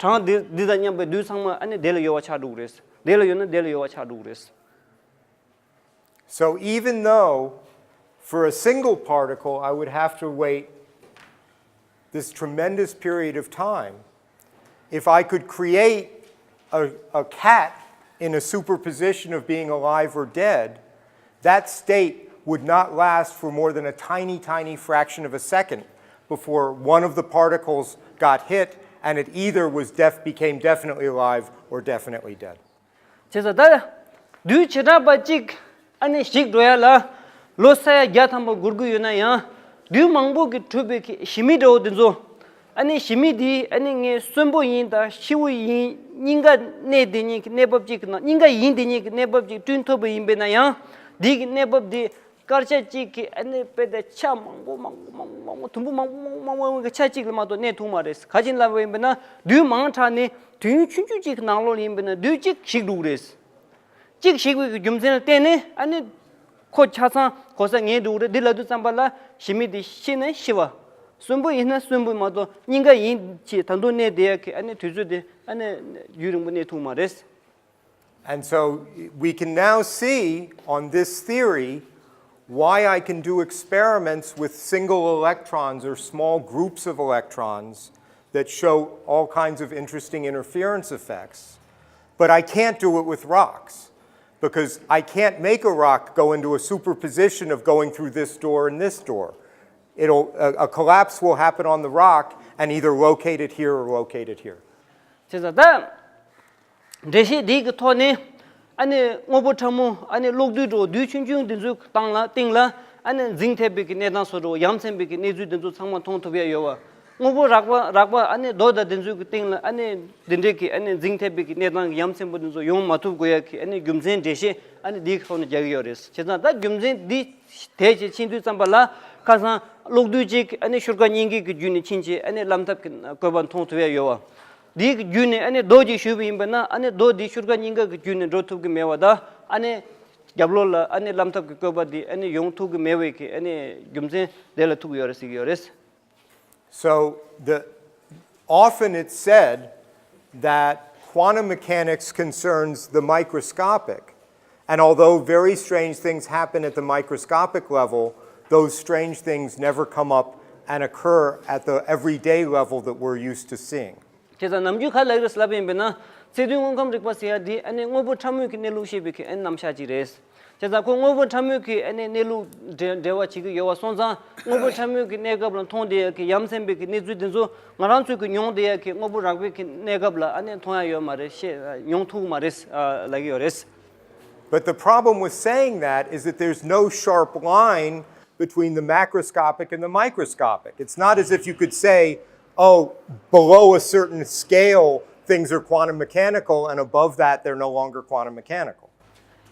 གྲངས་འདི་འདི་དང་མཉམ་པའི་རྡུལ་ཚང་མ་ཨ་ནི་དེ་ལ་ཡོད་པ་ཆགས་འགྲོ་གི་རེད། དེ་ལ་ཡོད་ན་དེ་ལ་ཡོད་པ་ཆགས་འགྲོ་གི་རེད། So even though for a single particle I would have to wait this tremendous period of time, if I could create a, a cat in a superposition of being alive or dead, that state would not last for more than a tiny, tiny fraction of a second before one of the particles got hit and it either was def- became definitely alive or definitely dead. བྱས་ཙང་ད། རྡུལ་བྱེ་བྲག་པ་གཅིག་ཨ་ནི་ཞིག་འགྲོ་ཡ་ལ། ལོ་ས་ཡ་བརྒྱ་ཐམ་པ་འགོར་གི་ཡོད་ན་ཡང་། རྡུལ་མང་པོ་གིས་གྲུབ་པའི་གི་ཞི་མི་འདྲ་བོ་འདི་ཚོ། ཨ་ནི་ཞི་མི་འདི་ཨ་ནི་ངས་གསོན་པོ་ཡིན་དང་ཤི་བོ་ཡིན། སྙིང་ག་གནས་བསྡད་མཁན་གྱི་གནས་བབ་ཅིག་གི་ནང་། སྙིང་ག་ཡིན་བསྡད་མཁན་གྱི་གནས་བབ་ཅིག་བསྐྲུན་ཐུབ་པ་ཡིན་པས་ན་ཡང་། འདི་གི་གནས་བབ་འདི་སྐར་ཆ་གཅིག་གི་ཨ་ནི་དཔེ་དེ་ཆ་མང་པོ་མང་པོ་མང་པོ་མང་པོ་དུམ་བུ་མང་པོ་མང་པོ་མང་པོ་གི་ཆ་གཅིག་ལ་མ་གཏོགས་གནས་ཐུབ་མ་རེད། ག་ཅི་ལབ་པ་ཡིན་པས་ན་རྡུལ་མང་དྲགས་ནས་དུས་ཡུན་ཆུང་ཆུང་གཅིག་གི་ནང་ལོགས་ཡིན་པས་ན་རྡུལ་གཅིག་ཞིག་འགྲོ་གི་རེད། གཅིག་ཞིག་པའི་རྒྱུ་མཚན་ལ་བརྟེན་ནས་ཨ་ནི་ཁོ་ཆ་ཚང་གོ་ས་ངེས་འགྲོ་གི་རེད། འདི་ལབ་དུས་ཙམ་པ་ལ་ཞི་མི་དེ་ཤི་ན་ཤི་བ། གསོན་པོ་ཡིན་ན་གསོན་པོ་མ་གཏོགས་སྙིང་ག་ཡིན་ཅེས་ད་དུང་གནས་བསྡད་ཡ་གི་ཨ་ནི་དུས་ཚོད་དེ་ཨ་ནི་ཡུན་རིང་པོ་གནས་ཐུབ་མ་རེད། And so we can now see on this theory why I can do experiments with single electrons or small groups of electrons that show all kinds of interesting interference effects, but I can't do it with rocks. Because I can't make a rock go into a superposition of going through this door and this door. It'll, a, a collapse will happen on the rock and either locate it here or locate it here. བྱས་ཙང་ད་འགྲེལ་བཤད་འདི་གི་ཐོག་ནས་ཨ་ནི་དངོས་པོ་ཕྲ་མོ་ཨ་ནི་གློག་རྡུལ་འགྲོ་རྡུལ་ཆུང་ཆུང་འདི་ཚོའི་སྟེང་ལ་སྟེང་ལ་ཨ་ནི་འཛིང་ཐེབས་པའི་གི་གནས་སྟངས་སོགས་འགྲོ་ཡ་མཚན་པའི་གི་གནས་ཚུལ་འདི་ཚོ་ཚང་མ་མཐོང་ཐུབ་ཡ་ཡོད་བ། དངོས་པོ་རགས་པ་རགས་པ་ཨ་ནི་རྡོ་དང་དེ་ཚོའི་གི་སྟེང་ལ་ཨ་ནི་འདི་འདྲའི་གི་ཨ་ནི་འཛིང་ཐེབས་པའི་གི་གནས་སྟངས་ཀྱི་ཡ་མཚན་པོ་འདི་ཚོ་ཡོང་མ་ཐུབ་དགོས་ཡ་གི་ཨ་ནི་རྒྱུ་མཚན་འགྲེལ་བཤད་ཨ་ནི་འདིའི་ཐོག་ནས་རྒྱག་གི་ཡོད་རེད། བྱས་ཙང་ད་རྒྱུ་མཚན་འདི་དེ་ཅིག་ཕྱིན་དུས་ཙམ་པ་ལ་ཁ་སང་གློག་རྡུལ་ཅིག་ཨ་ནི་ཤུར་ཀ་སྙིང་གི་གི་བརྒྱུད་ནས་ཕྱིན་ཆེད་ཨ་ནི་ལམ་ཐབས་ཀྱི་བཀོད་པ་མཐོང་ཐུབ་ཡ་ཡོད་བ། འདིའི་གི་བརྒྱུད་ནས་ཨ་ནི་རྡོ་ཅིག་གཞུས་པ་ཡིན་པ་ན་ཨ་ནི་རྡོ་འདི་ཤུར་ཀ་སྙིང་ག་གི་བརྒྱུད་ནས་འགྲོ་ཐུབ་ཀྱི་མེད་བ། ད་ཨ་ནི་རྒྱབ་ལོགས་ལ་ཨ་ནི་ལམ་ཐབས་ཀྱི་བཀོད་པ་འདི་ཨ་ནི་ཡོང་ཐུབ་ཀྱི་མེད་པའི་གི་ཨ་ནི་རྒྱུ་མཚན་དེ་ལ་ཐུག་ཡོད་རེད་ཟེར་གྱི་ཡོད་རེད། So the, often it's said that quantum mechanics concerns the microscopic. And although very strange things happen at the microscopic level, those strange things never come up and occur at the everyday level that we're used to seeing. བྱས་ཙང་ནམ་རྒྱུན་ག་ལབ་རེད་ལབ་ཡིན་པས་ན་ཚད་མཐོའི་དངོས་ཁམས་རིག་པ་ཟེར་ཡ་འདི་ཨ་ནི་དངོས་པོ་ཕྲ་མོའི་གི་གནས་ལུགས་ཤེས་པའི་གི་ཨ་ནི་རྣམ་གཞག་ཅིག་རེད། བྱས་ཙང་ཁོ་དངོས་པོ་ཕྲ་མོའི་གི་ཨ་ནི་གནས་ལུགས་འབྲེལ་འབྲེལ་བ་བྱེད་ཀྱི་ཡོད་པ་སོང་ཙང་དངོས་པོ་ཕྲ་མོའི་གི་གནས་སྐབས་ལ་མཐོང་བསྡད་ཡ་གི་ཡ་མཚན་པའི་གི་གནས་ཚུལ་འདི་ཚོ་ང་རང་ཚོའི་གི་མྱོང་བསྡད་ཡ་གི་དངོས་པོ་རགས་པའི་གི་གནས་སྐབས་ལ་ཨ་ནི་མཐོང་ཡ་ཡོད་མ་རེད། ཤེས་མྱོང་ཐུབ་ཀྱི་མ་རེད་ཨ་ལབ་ཀྱི་ཡོད་རེད། But the problem with saying that is that there's no sharp line between the macroscopic and the microscopic. It's not as if you could say, oh, below a certain scale, things are quantum mechanical, and above that, they're no longer quantum mechanical.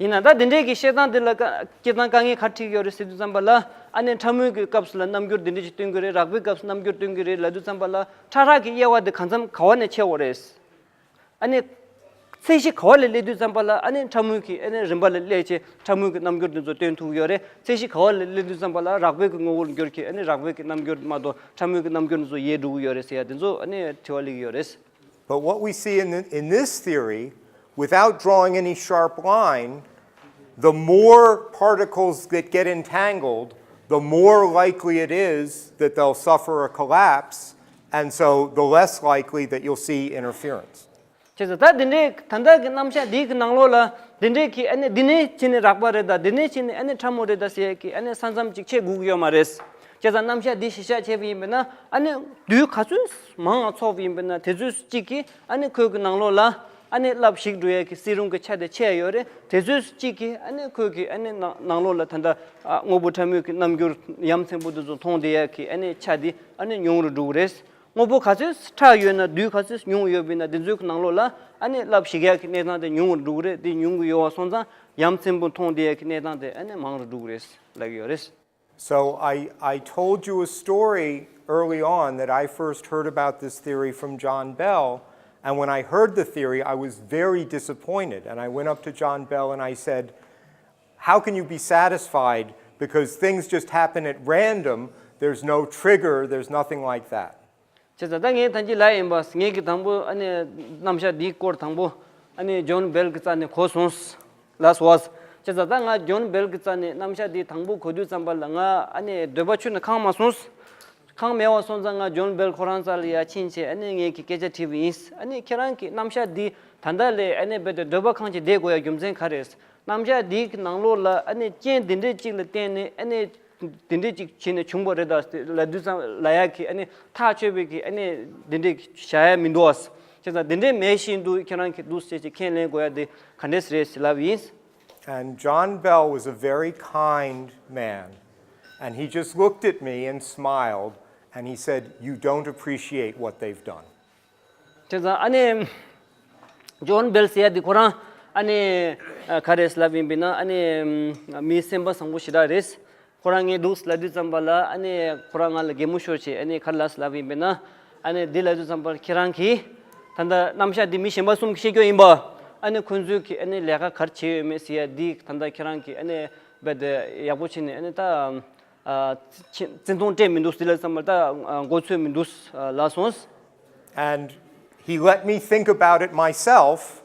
ཡིན་ན་ད་འདི་འདྲའི་གི་བཤད་སྟངས་འདི་ལ་དཀའ་སྤྱིར་བཏང་དཀའ་ངལ་ག་རེ་འཕྲད་ཀྱི་ཡོད་རེད་ཟེར་དུས་ཙམ་པ་ལ་ཨ་ནི་ཕྲ་མོའི་གི་སྐབས་སུ་ལ་རྣམ་འགྱུར་འདི་འདྲ་ཞིག་སྟོན་གྱི་རེད། རགས་པའི་སྐབས་སུ་རྣམ་འགྱུར་སྟོན་གྱི་རེད་ལབ་དུས་ཙམ་པ་ལ་ཕྲ་རགས་ཀྱི་དབྱེ་བ་འདི་གང་འཚམ་ག་བ་ནས་ཕྱེ་དགོས་རེད། ཨ་ནི་ཚད་གཞི་ག་བ་ལ་སླེབས་དུས་ཙམ་པ་ལ་ཨ་ནི་ཕྲ་མོའི་གི་ཨ་ནི་རིམ་པ་ལ་སླེབས་བྱས་ཕྲ་མོའི་གི་རྣམ་འགྱུར་འདི་ཚོ་སྟོན་ཐུབ་ཀྱི་ཡོད་རེད། ཚད་གཞི་ག་བ་ལ་སླེབས་དུས་ཙམ་པ་ལ་རགས་པའི་གི་དངོས་པོར་འགྱུར་གྱི་ཨ་ནི་རགས་པའི་གི་རྣམ་འགྱུར་མ་གཏོགས་ཕྲ་མོའི་གི་རྣམ་འགྱུར་འདི་ཚོ་ཡལ་འགྲོ་གི་ཡོད་རེད་ཟེར་ཡ་འདི་ཚོ་ཨ་ནི་དྲི་བ་སླེབས་ཀྱི་ཡོད་རེད། But what we see in, the, in this theory, without drawing any sharp line, the more particles that get entangled, the more likely it is that they'll suffer a collapse, and so the less likely that you'll see interference. བྱས་ཙང་ད་འདི་འདྲའི་ད་ལྟ་གི་རྣམ་གཞག་འདིའི་གི་ནང་ལོགས་ལ་འདི་འདྲའི་གི་ཨ་ནི་འདི་ནས་བྱས་ནས་རགས་པ་རེད་ད་འདི་ནས་བྱས་ནས་ཨ་ནི་ཕྲ་མོ་རེད་ད་ཟེར་ཡས་གི་ཨ་ནི་ས་མཚམས་ཅིག་ཕྱེ་དགོས་ཀྱི་ཡོད་མ་རེད། བྱས་ཙང་རྣམ་གཞག་འདི་གཞི་བཞག་བྱས་པ་ཡིན་པས་ན་ཨ་ནི་རྡུལ་ག་ཚོད་མང་ང་ཚོགས་པ་ཡིན་པས་ན་དེ་ཚོད་གཅིག་གིས་ཨ་ནི་ཁོའི་གི་ནང་ལོགས་ལ་ཨ་ནི་རླབས་ཞིག་འགྲོ་ཡས་གི་སིལ་རླུང་གི་ཆ་དེ་ཆེ་ཡོད་རེད། དེ་ཚོད་གཅིག་གིས་ཨ་ནི་ཁོའི་གི་ཨ་ནི་ནང་ནང་ལོགས་ལ་ད་ལྟ་ཨ་དངོས་པོ་ཕྲ་མོའི་གི་རྣམ་འགྱུར་ཡ་མཚན་པོ་དེ་ཚོ་མཐོང་བསྡད་ཡས་གི་ཨ་ནི་ཆ་དེ་ཨ་ནི་ཉུང་རུ་འགྲོ་གི་རེད། དངོས་པོ་ག་ཚོད་ཕྲ་ཡོད་ན་རྡུལ་ག་ཚོད་ཉུང་ཡོད་པ་ཡིན་ན་དེ་ཚོའི་གི་ནང་ལོགས་ལ་ཨ་ནི་རླབས་ཞིག་ཡག་གི་གནས་སྟངས་དེ་ཉུང་རུ་འགྲོ་གི་རེད། དེ་ཉུང་གི་ཡོད་པ་སོང་ཙང་ཡ་མཚན་པོ་མཐོང་བསྡད་ཡག་གི་གནས་སྟངས་དེ་ཨ་ནི་མང་རུ་འགྲོ་གི་རེད་ལབ་ཀྱི་ཡོད་རེད། So I, I told you a story early on that I first heard about this theory from John Bell. And when I heard the theory, I was very disappointed. And I went up to John Bell and I said, how can you be satisfied? Because things just happen at random. There's no trigger, there's nothing like that. བྱས་ཙང་ད་ངས་ཐང་ཅིག་ལབ་ཡིན་པ་ངས་ཀྱི་དང་པོ་ཨ་ནི་རྣམ་གཞག་འདིའི་སྐོར་དང་པོ་ཨ་ནི་ཇོན་སྦེལ་གྱི་རྩ་ནས་གོ་སོང་ལ་སོ་བ། བྱས་ཙང་ད་ང་ཇོན་སྦེལ་གྱི་རྩ་ནས་རྣམ་གཞག་འདི་དང་པོ་གོ་དུས་ཙམ་པ་ལ་ང་ཨ་ནི་འདོད་པ་ཁྱོན་ནས་ཁེངས་མ་སོང་། ཁེངས་མེད་པ་སོང་ཙང་ང་ཇོན་སྦེལ་ཁོ་རང་རྩ་ལ་ཡར་ཕྱིན་བྱས་ཨ་ནི་ངས་ཀྱི་སྐད་ཆ་དྲིས་པ་ཡིན། ཨ་ནི་ཁྱེད་རང་གི་རྣམ་གཞག་འདི་ད་ལྟ་ལས་ཨ་ནི་རྦད་དེ་འདོད་པ་ཁེངས་བྱས་བསྡད་དགོས་ཡ་རྒྱུ་མཚན་ག་རེ་རེད། རྣམ་གཞག་འདིའི་གི་ནང་ལོགས་ལ་ཨ་ནི་རྐྱེན་འདི་འདྲས་གཅིག་ལ་བརྟེན་ནས་ཨ་ནི་འདི་འདྲས་གཅིག་བྱས་ནས་བྱུང་བ་རེད་ད་ལབ་དུས་ཙམ་ལ་ཡ་གི་ཨ་ནི་ཐག་ཆོད་པའི་གི་ཨ་ནི་འདི་འདྲས་བྱ་ཡ་མི་འདུག་ཨ། བྱས་ཙང་འདི་འདྲས་མེད་བཞིན་དུ་ཁྱེད་རང་གི་འདུག་ཟེར་གྱི་ཁས་ལེན་དགོས་ཡ་དེ་ག་འདྲས་རེད་ཟེར་ལབ་ཡིན། And John Bell was a very kind man. And he just looked at me and smiled. And he said, you don't appreciate what they've done. བྱས་ཙང་ཨ་ནི་ཇོན་སྦེལ་ཟེར་ཡ་འདི་ཁོ་རང་ཨ་ནི་ག་རེ་ལབ་ཡིན་པས་ན་ཨ་ནི་མི་སེམས་པ་བཟང་པོ་ཞེ་དྲག་རེད། ཁོ་རང་ངས་འདུག་ལབ་དུས་ཙམ་པ་ལ་ཨ་ནི་ཁོ་རང་ང་ལ་གད་མོ་ཤོར་བྱས་ཨ་ནི་ག་རེ་ལབ་ལབ་ཡིན་པས་ན་ཨ་ནི་འདི་ལབ་དུས་ཙམ་པ་ཁྱེད་རང་གིས་ད་ལྟ་རྣམ་གཞག་འདི་མི་གཞན་པ་གསུམ་གྱིས་བཤད་རྒྱུ་ཡིན་པ། ཨ་ནི་ཁོ་ཚོས་ཀྱིས་ཨ་ནི་ལས་ཀ་ག་རེ་བྱས་ཡོད་མེད་ཟེར་ཡ་འདི་ད་ལྟ་ཁྱེད་རང་གིས་ཨ་ནི་རྦད་དེ་ཡག་པོ་བྱས་ནས་ཨ་ནི་ད། བརྩི་མཐོང་སྤྲད་མི་འདུག་ཟེར་ལབ་ཙམ་པ་ད་མགོ་ཚོས་མི་འདུག་ལབ་སོང་། And he let me think about it myself.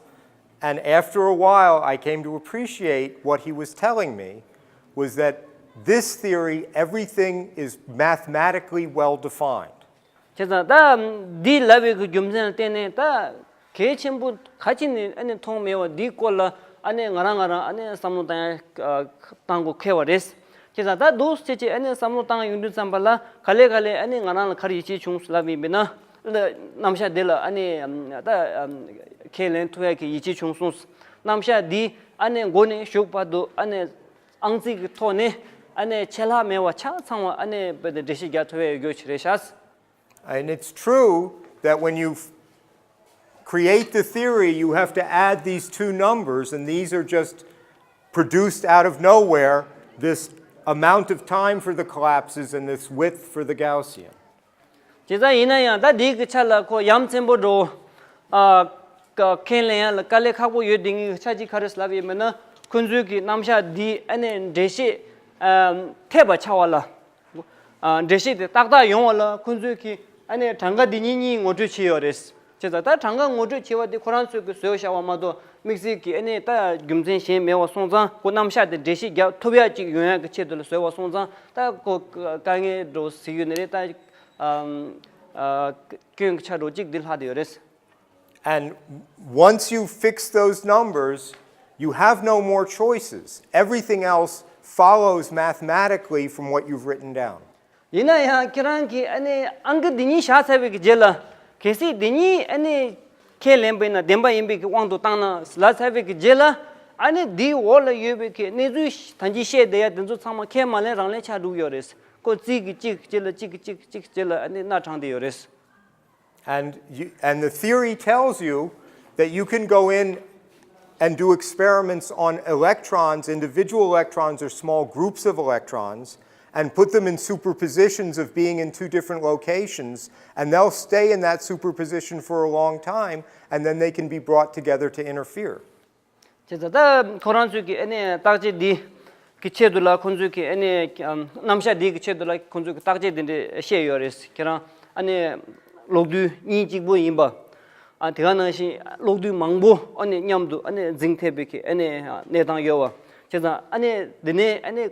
And after a while, I came to appreciate what he was telling me was that this theory, everything is mathematically well defined. བྱས་ཙང་ད་འདི་ལབ་པའི་གི་རྒྱུ་མཚན་ལ་བརྟེན་ནས་ད་གལ་ཆེན་པོ་ག་ཅི་ནས་ཨ་ནི་མཐོང་མེད་པ་འདིའི་སྐོར་ལ་ ཨ་ནི་ང་རང་ང་རང་ཨ་ནི་བསམ་བློ་བཏང་ཡ་ཨ་བཏང་དགོས་ཁེལ་བ་རེད། བྱས་ཙང་ད་འདུག་སེ་བྱས་བྱས་ཨ་ནི་བསམ་བློ་བཏང་ཡོང་དུས་ཙམ་པ་ལ་ག་ལེ་ག་ལེ་ཨ་ནི་ང་རང་ལ་ག་རེ་ཡིད་ཆེས་བྱུང་ལབ་ཡིན་པས་ན། རྣམ་གཞག་འདི་ལ་ཨ་ནི་ད་ཁས་ལེན་ཐུབ་ཡ་གི་ཡིད་ཆེས་བྱུང་སོང་། རྣམ་གཞག་འདི་ཨ་ནི་མགོ་ནས་མཇུག་བར་དུ་ཨ་ནི་ཨང་རྩིས་ཀྱི་ཐོག་ནས་ཨ་ནི་ཆད་ལྷག་མེད་པ་ཆ་ཚང་བ་ཨ་ནི་འགྲེལ་བཤད་རྒྱག་ཐུབ་ཡ་ཡོད་རྒྱུ་ཞིག་རེད་ཤག And it's true that when you create the theory, you have to add these two numbers, and these are just produced out of nowhere, this amount of time for the collapses and this width for the Gaussian. བྱས་ཙང་ཡིན་ན་ཡང་ད་འདི་གི་ཆ་ལ་ཁོ་ཡ་མཚན་པོ་འགྲོ། ཨ་ཁས་ལེན་ཡ་ལ་དཀའ་ལས་ཁག་པོ་ཡོད་དེ་ངའི་ཆ་གཅིག་ག་རེ་ལབ་ཡིན་མིན་ན། ཁོ་ཚོའི་གི་རྣམ་གཞག་འདི་ཨ་ནི་འགྲེལ་བཤད་ཨ་འཐད་པ་ཆགས་པ་ལ། ཨ་འགྲེལ་བཤད་དེ་ཏག་ཏག་ཡོང་བ་ལ་ཁོ་ཚོས་ཀྱིས་ཨ་ནི་གྲངས་ཀ་འདི་གཉིས་གཉིས་ངོ་སྤྲོད་བྱས་ཡོད་རེད། བྱས་ཙང་ད་གྲངས་ཀ་ངོ་སྤྲོད་བྱས་པ་དེ་ཁོ་རང་ཚོས་ཀྱིས་བཟོས་བཞག་པ་མ་གཏོགས་དམིགས་བསལ་གྱི་ཨ་ནི་ད་རྒྱུ་མཚན་གཞན་མེད་པ་སོང་ཙང་ཁོ་རྣམ་གཞག་དེ་འགྲེལ་བཤད་རྒྱག་ཐུབ་ཡག་ཅིག་ཡོང་ཡག་གི་ཆེད་དུ་ལ་བཟོས་པ་སོང་ཙང་ད་ཁོ་དཀའ་ངལ་འགྲོ་སྲིད་ཡོད་ནི་རེད། ད་ཨམ་ཨ་སྐྱོན་གྱི་ཆ་འགྲོ་གཅིག་འདི་ལྷག་བསྡད་ཡོད་རེད། And once you fix those numbers, you have no more choices. Everything else follows mathematically from what you've written down. ཡིན་ན་ཡང་ཁྱེད་རང་གིས་ཨ་ནི་ཨང་ཀི་འདི་གཉིས་བཞག་ཚར་བའི་གི་རྗེས་ལ། གལ་སྲིད་འདི་གཉིས་ཨ་ནི་ཁས་ལེན་པ་ཡིན་ན་བདེན་པ་ཡིན་པའི་གི་དབང་དུ་བཏང་ན་ལབ་ཚར་བའི་གི་རྗེས་ལ། ཨ་ནི་འདིའི་འོག་ལ་ཡོད་པའི་གི་གནས་ཚུལ་ད་གིན་བཤད་བསྡད་ཡ་དེ་ཚོ་ཚང་མ་ཁས་མ་ལེན་རང་ལེན་ཆགས་འགྲོ་གི་ཡོད་རེད། ཁོ་རྩིས་གི་གཅིག་གཅིག་ལ་གཅིག་གི་གཅིག་གཅིག་གཅིག་ལ་ཨ་ནི་སྣ་དྲངས་བསྡད་ཡོད་རེད། And you, and the theory tells you that you can go in and do experiments on electrons, individual electrons or small groups of electrons, and put them in superpositions of being in two different locations, and they'll stay in that superposition for a long time, and then they can be brought together to interfere. བྱས་ཙང་ད་ཁོ་རང་ཚོས་ཀྱི་ཨ་ནི་བརྟག་དཔྱད་འདི་གི་ཆེད་དུ་ལ་ཁོང་ཚོས་ཀྱི་ཨ་ནི་ཨམ་རྣམ་གཞག་འདི་གི་ཆེད་དུ་ལ་ཁོང་ཚོས་ཀྱི་བརྟག་དཔྱད་འདི་འདྲ་བཤད་ཡོད་རེད། ཁྱེད་རང་ཨ་ནི་གློག་རྡུལ་གཉིས་གཅིག་པོ་ཡིན་པ། ཨ་དེ་ག་ནང་བཞིན་གློག་རྡུལ་མང་པོ་ཨ་ནི་མཉམ་དུ་ཨ་ནི་འཛིང་ཐེབས་པའི་གི་ཨ་ནི་གནས་སྟངས་ཡོད་པ། བྱས་ཙང་ཨ་ནི་འདི་ནས་ཨ་ནི་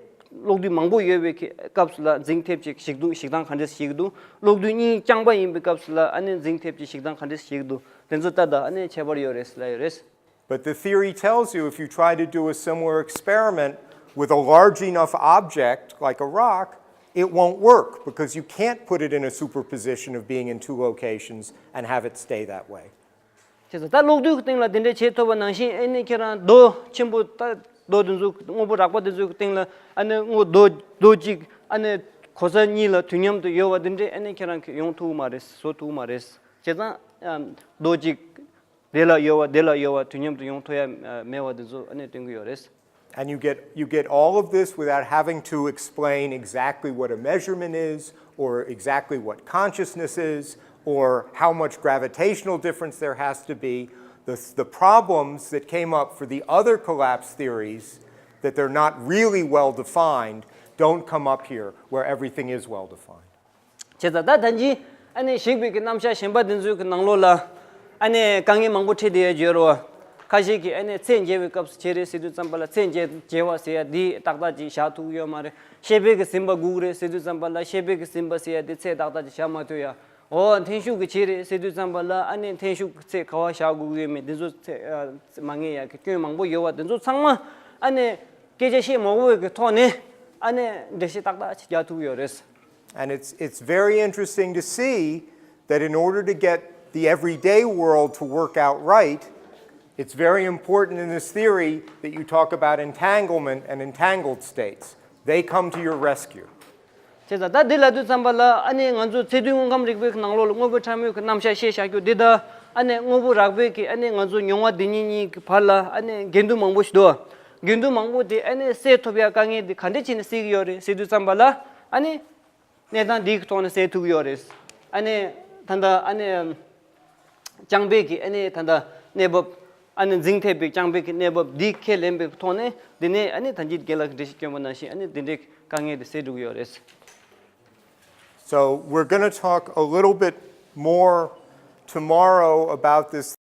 གློག་རྡུལ་མང་པོ་ཡོད་པའི་གི་སྐབས་སུ་ལ་འཛིང་ཐེབས་ཀྱི་ཞིག་འདུག་ཞིག་སྟངས་ག་འདྲས་ཞིག་འདུག་གློག་རྡུལ་གཉིས་རྐྱང་པ་ཡིན་པའི་སྐབས་སུ་ལ་ཨ་ནི་འཛིང་ཐེབས་ཀྱི་ཞིག་སྟངས་ག་འདྲས་ཞིག་འདུག་དེ་ཚོ་ལྟ་ད་ཨ་ནི་ཁྱད་པར་ཡོད་རེད་ལབ་ཡོད་རེད། But the theory tells you if you try to do a similar experiment with a large enough object, like a rock, it won't work because you can't put it in a superposition of being in two locations and have it stay that way. བྱས་ཙང་ད་གློག་རྡུལ་གྱི་སྟེང་ལ་དེ་འདྲ་བྱེད་ཐུབ་པ་ནང་བཞིན་ཨ་ནི་ཁྱེད་རང་རྡོ་ཆེན་པོ་ད་རྡོ་དེ་ཚོ་དངོས་པོ་རགས་པ་དེ་ཚོའི་སྟེང་ལ་ཨ་ནི་དངོས་རྡོ་རྡོ་གཅིག་ཨ་ནི་གོ་ས་གཉིས་ལ་དུས་མཉམ་དུ་ཡོད་པ་དེ་འདྲ་ཨ་ནི་ཁྱེད་རང་གིས་ཡོང་ཐུབ་ཀྱི་མ་རེད། བཟོ་ཐུབ་ཀྱི་མ་རེད། བྱས་ཙང་རྡོ་གཅིག་དེ་ལ་ཡོད་པ་དེ་ལ་ཡོད་པ་དུས་མཉམ་དུ་ཡོང་ཐུབ་ཡ་མེད་པ་དེ་ཚོ་ཨ་ནི་སྟོན་གྱི་ཡོད་རེད། And you get, you get all of this without having to explain exactly what a measurement is, or exactly what consciousness is, or how much gravitational difference there has to be. The, the problems that came up for the other collapse theories, that they're not really well defined, don't come up here where everything is well defined. བྱས་ཙང་ད་ད་གིན་ཨ་ནི་ཞིག་པའི་གི་རྣམ་གཞག་གཞན་པ་འདི་ཚོའི་གི་ནང་ལོགས་ལ་ཨ་ནི་དཀའ་ངལ་མང་པོ་འཕྲད་བསྡད་ཡོད་ཡོད་རེད་བ། ཁ་ཤས་ཀྱིས་ཨ་ནི་ཚད་འཇལ་བའི་སྐབས་སུ་བྱས་རེད་ཟེར་དུས་ཙམ་པ་ལ་ཚད་འཇལ་འཇལ་བ་ཟེར་ཡ་འདི་ཏག་ཏག་ཅིག་བཞག་ཐུབ་ཀྱི་ཡོད་མ་རེད། ཤེས་པའི་གི་ཟིན་པ་དགོས་ཀྱི་རེད་ཟེར་དུས་ཙམ་པ་ལ་ཤེས་པའི་གི་ཟིན་པ་ཟེར་ཡ་འདི་ཚད་ཏག་ཏག་ཅིག་བཞག་མ་ཐུབ་ཡ། འོ་འཐེན་ཤུགས་ཀྱི་བྱས་རེད་ཟེར་དུས་ཙམ་པ་ལ་ཨ་ནི་འཐེན་ཤུགས་ཀྱི་ཚད་ག་བ་བཞག་དགོས་ཀྱི་ཡོད་མེད་འདི་ཚོ་ཚད་མ་ངེས་ཡ་གི་སྐྱོན་མང་པོ་ཡོད་བ་འདི་ཚོ་ཚང་མ་ཨ་ནི་སྐད་ཆ་བཤད་མ་དགོས་པའི་གི་ཐོག་ནས་ཨ་ནི་འགྲེལ་བཤད་ཏག་ཏག་ཅིག་རྒྱག་ཐུབ་ཀྱི་ཡོད་རེད། And it's, it's very interesting to see that in order to get the everyday world to work out right, it's very important in this theory that you talk about entanglement and entangled states. They come to your rescue. བྱས་ཙང་ད་འདི་ལབ་དུས་ཙམ་པ་ལ་ཨ་ནི་ང་ཚོ་ཚད་རྡུལ་དངོས་ཁམས་རིག་པའི་ནང་ལོགས་ལ་དངོས་པོ་ཕྲ་མོའི་གི་རྣམ་གཞག་བཤད་བཞག་རྒྱུ་འདི་དང་ཨ་ནི་དངོས་པོ་རགས་པའི་གི་ཨ་ནི་ང་ཚོ་མྱོང་བ་འདི་གཉིས་གཉིས་ཀྱི་བར་ལ་ཨ་ནི་འགལ་འདུ་མང་པོ་ཞིག་འདུག་འགལ་འདུ་མང་པོ་དེ་ཨ་ནི་སེལ་ཐུབ་ཡ་དཀའ་ངལ་དེ་ག་འདྲ་བྱས་ནས་སེལ་གྱི་ཡོད་རེད་ཟེར་དུས་ཙམ་པ་ལ་ཨ་ནི། གནས་སྟངས་འདིའི་ཐོག་ནས་སེལ་ཐུབ་ཀྱི་ཡོད་རེད། ཨ་ནི་ད་ལྟ་ཨ་ནི་རྐྱང་པའི་གི་ཨ་ནི་ད་ལྟ་གནས་བབ། ཨ་ནི་འཛིང་ཐེབས་པའི་རྐྱང་པའི་གི་གནས་བབ་འདི་ཁས་ལེན་པའི་ཐོག་ནས་འདི་ནས་ཨ་ནི་ད་གིན་རྒན་ལགས་ཀྱིས་འགྲེལ་བཤད་བསྐྱོན་པ་ནང་བཞིན་ཨ་ནི་འདི་འདྲའི་དཀའ་ངལ་དེ་སེལ་འགྲོ་གི་ཡོད་རེད། So we're going to talk a little bit more tomorrow about this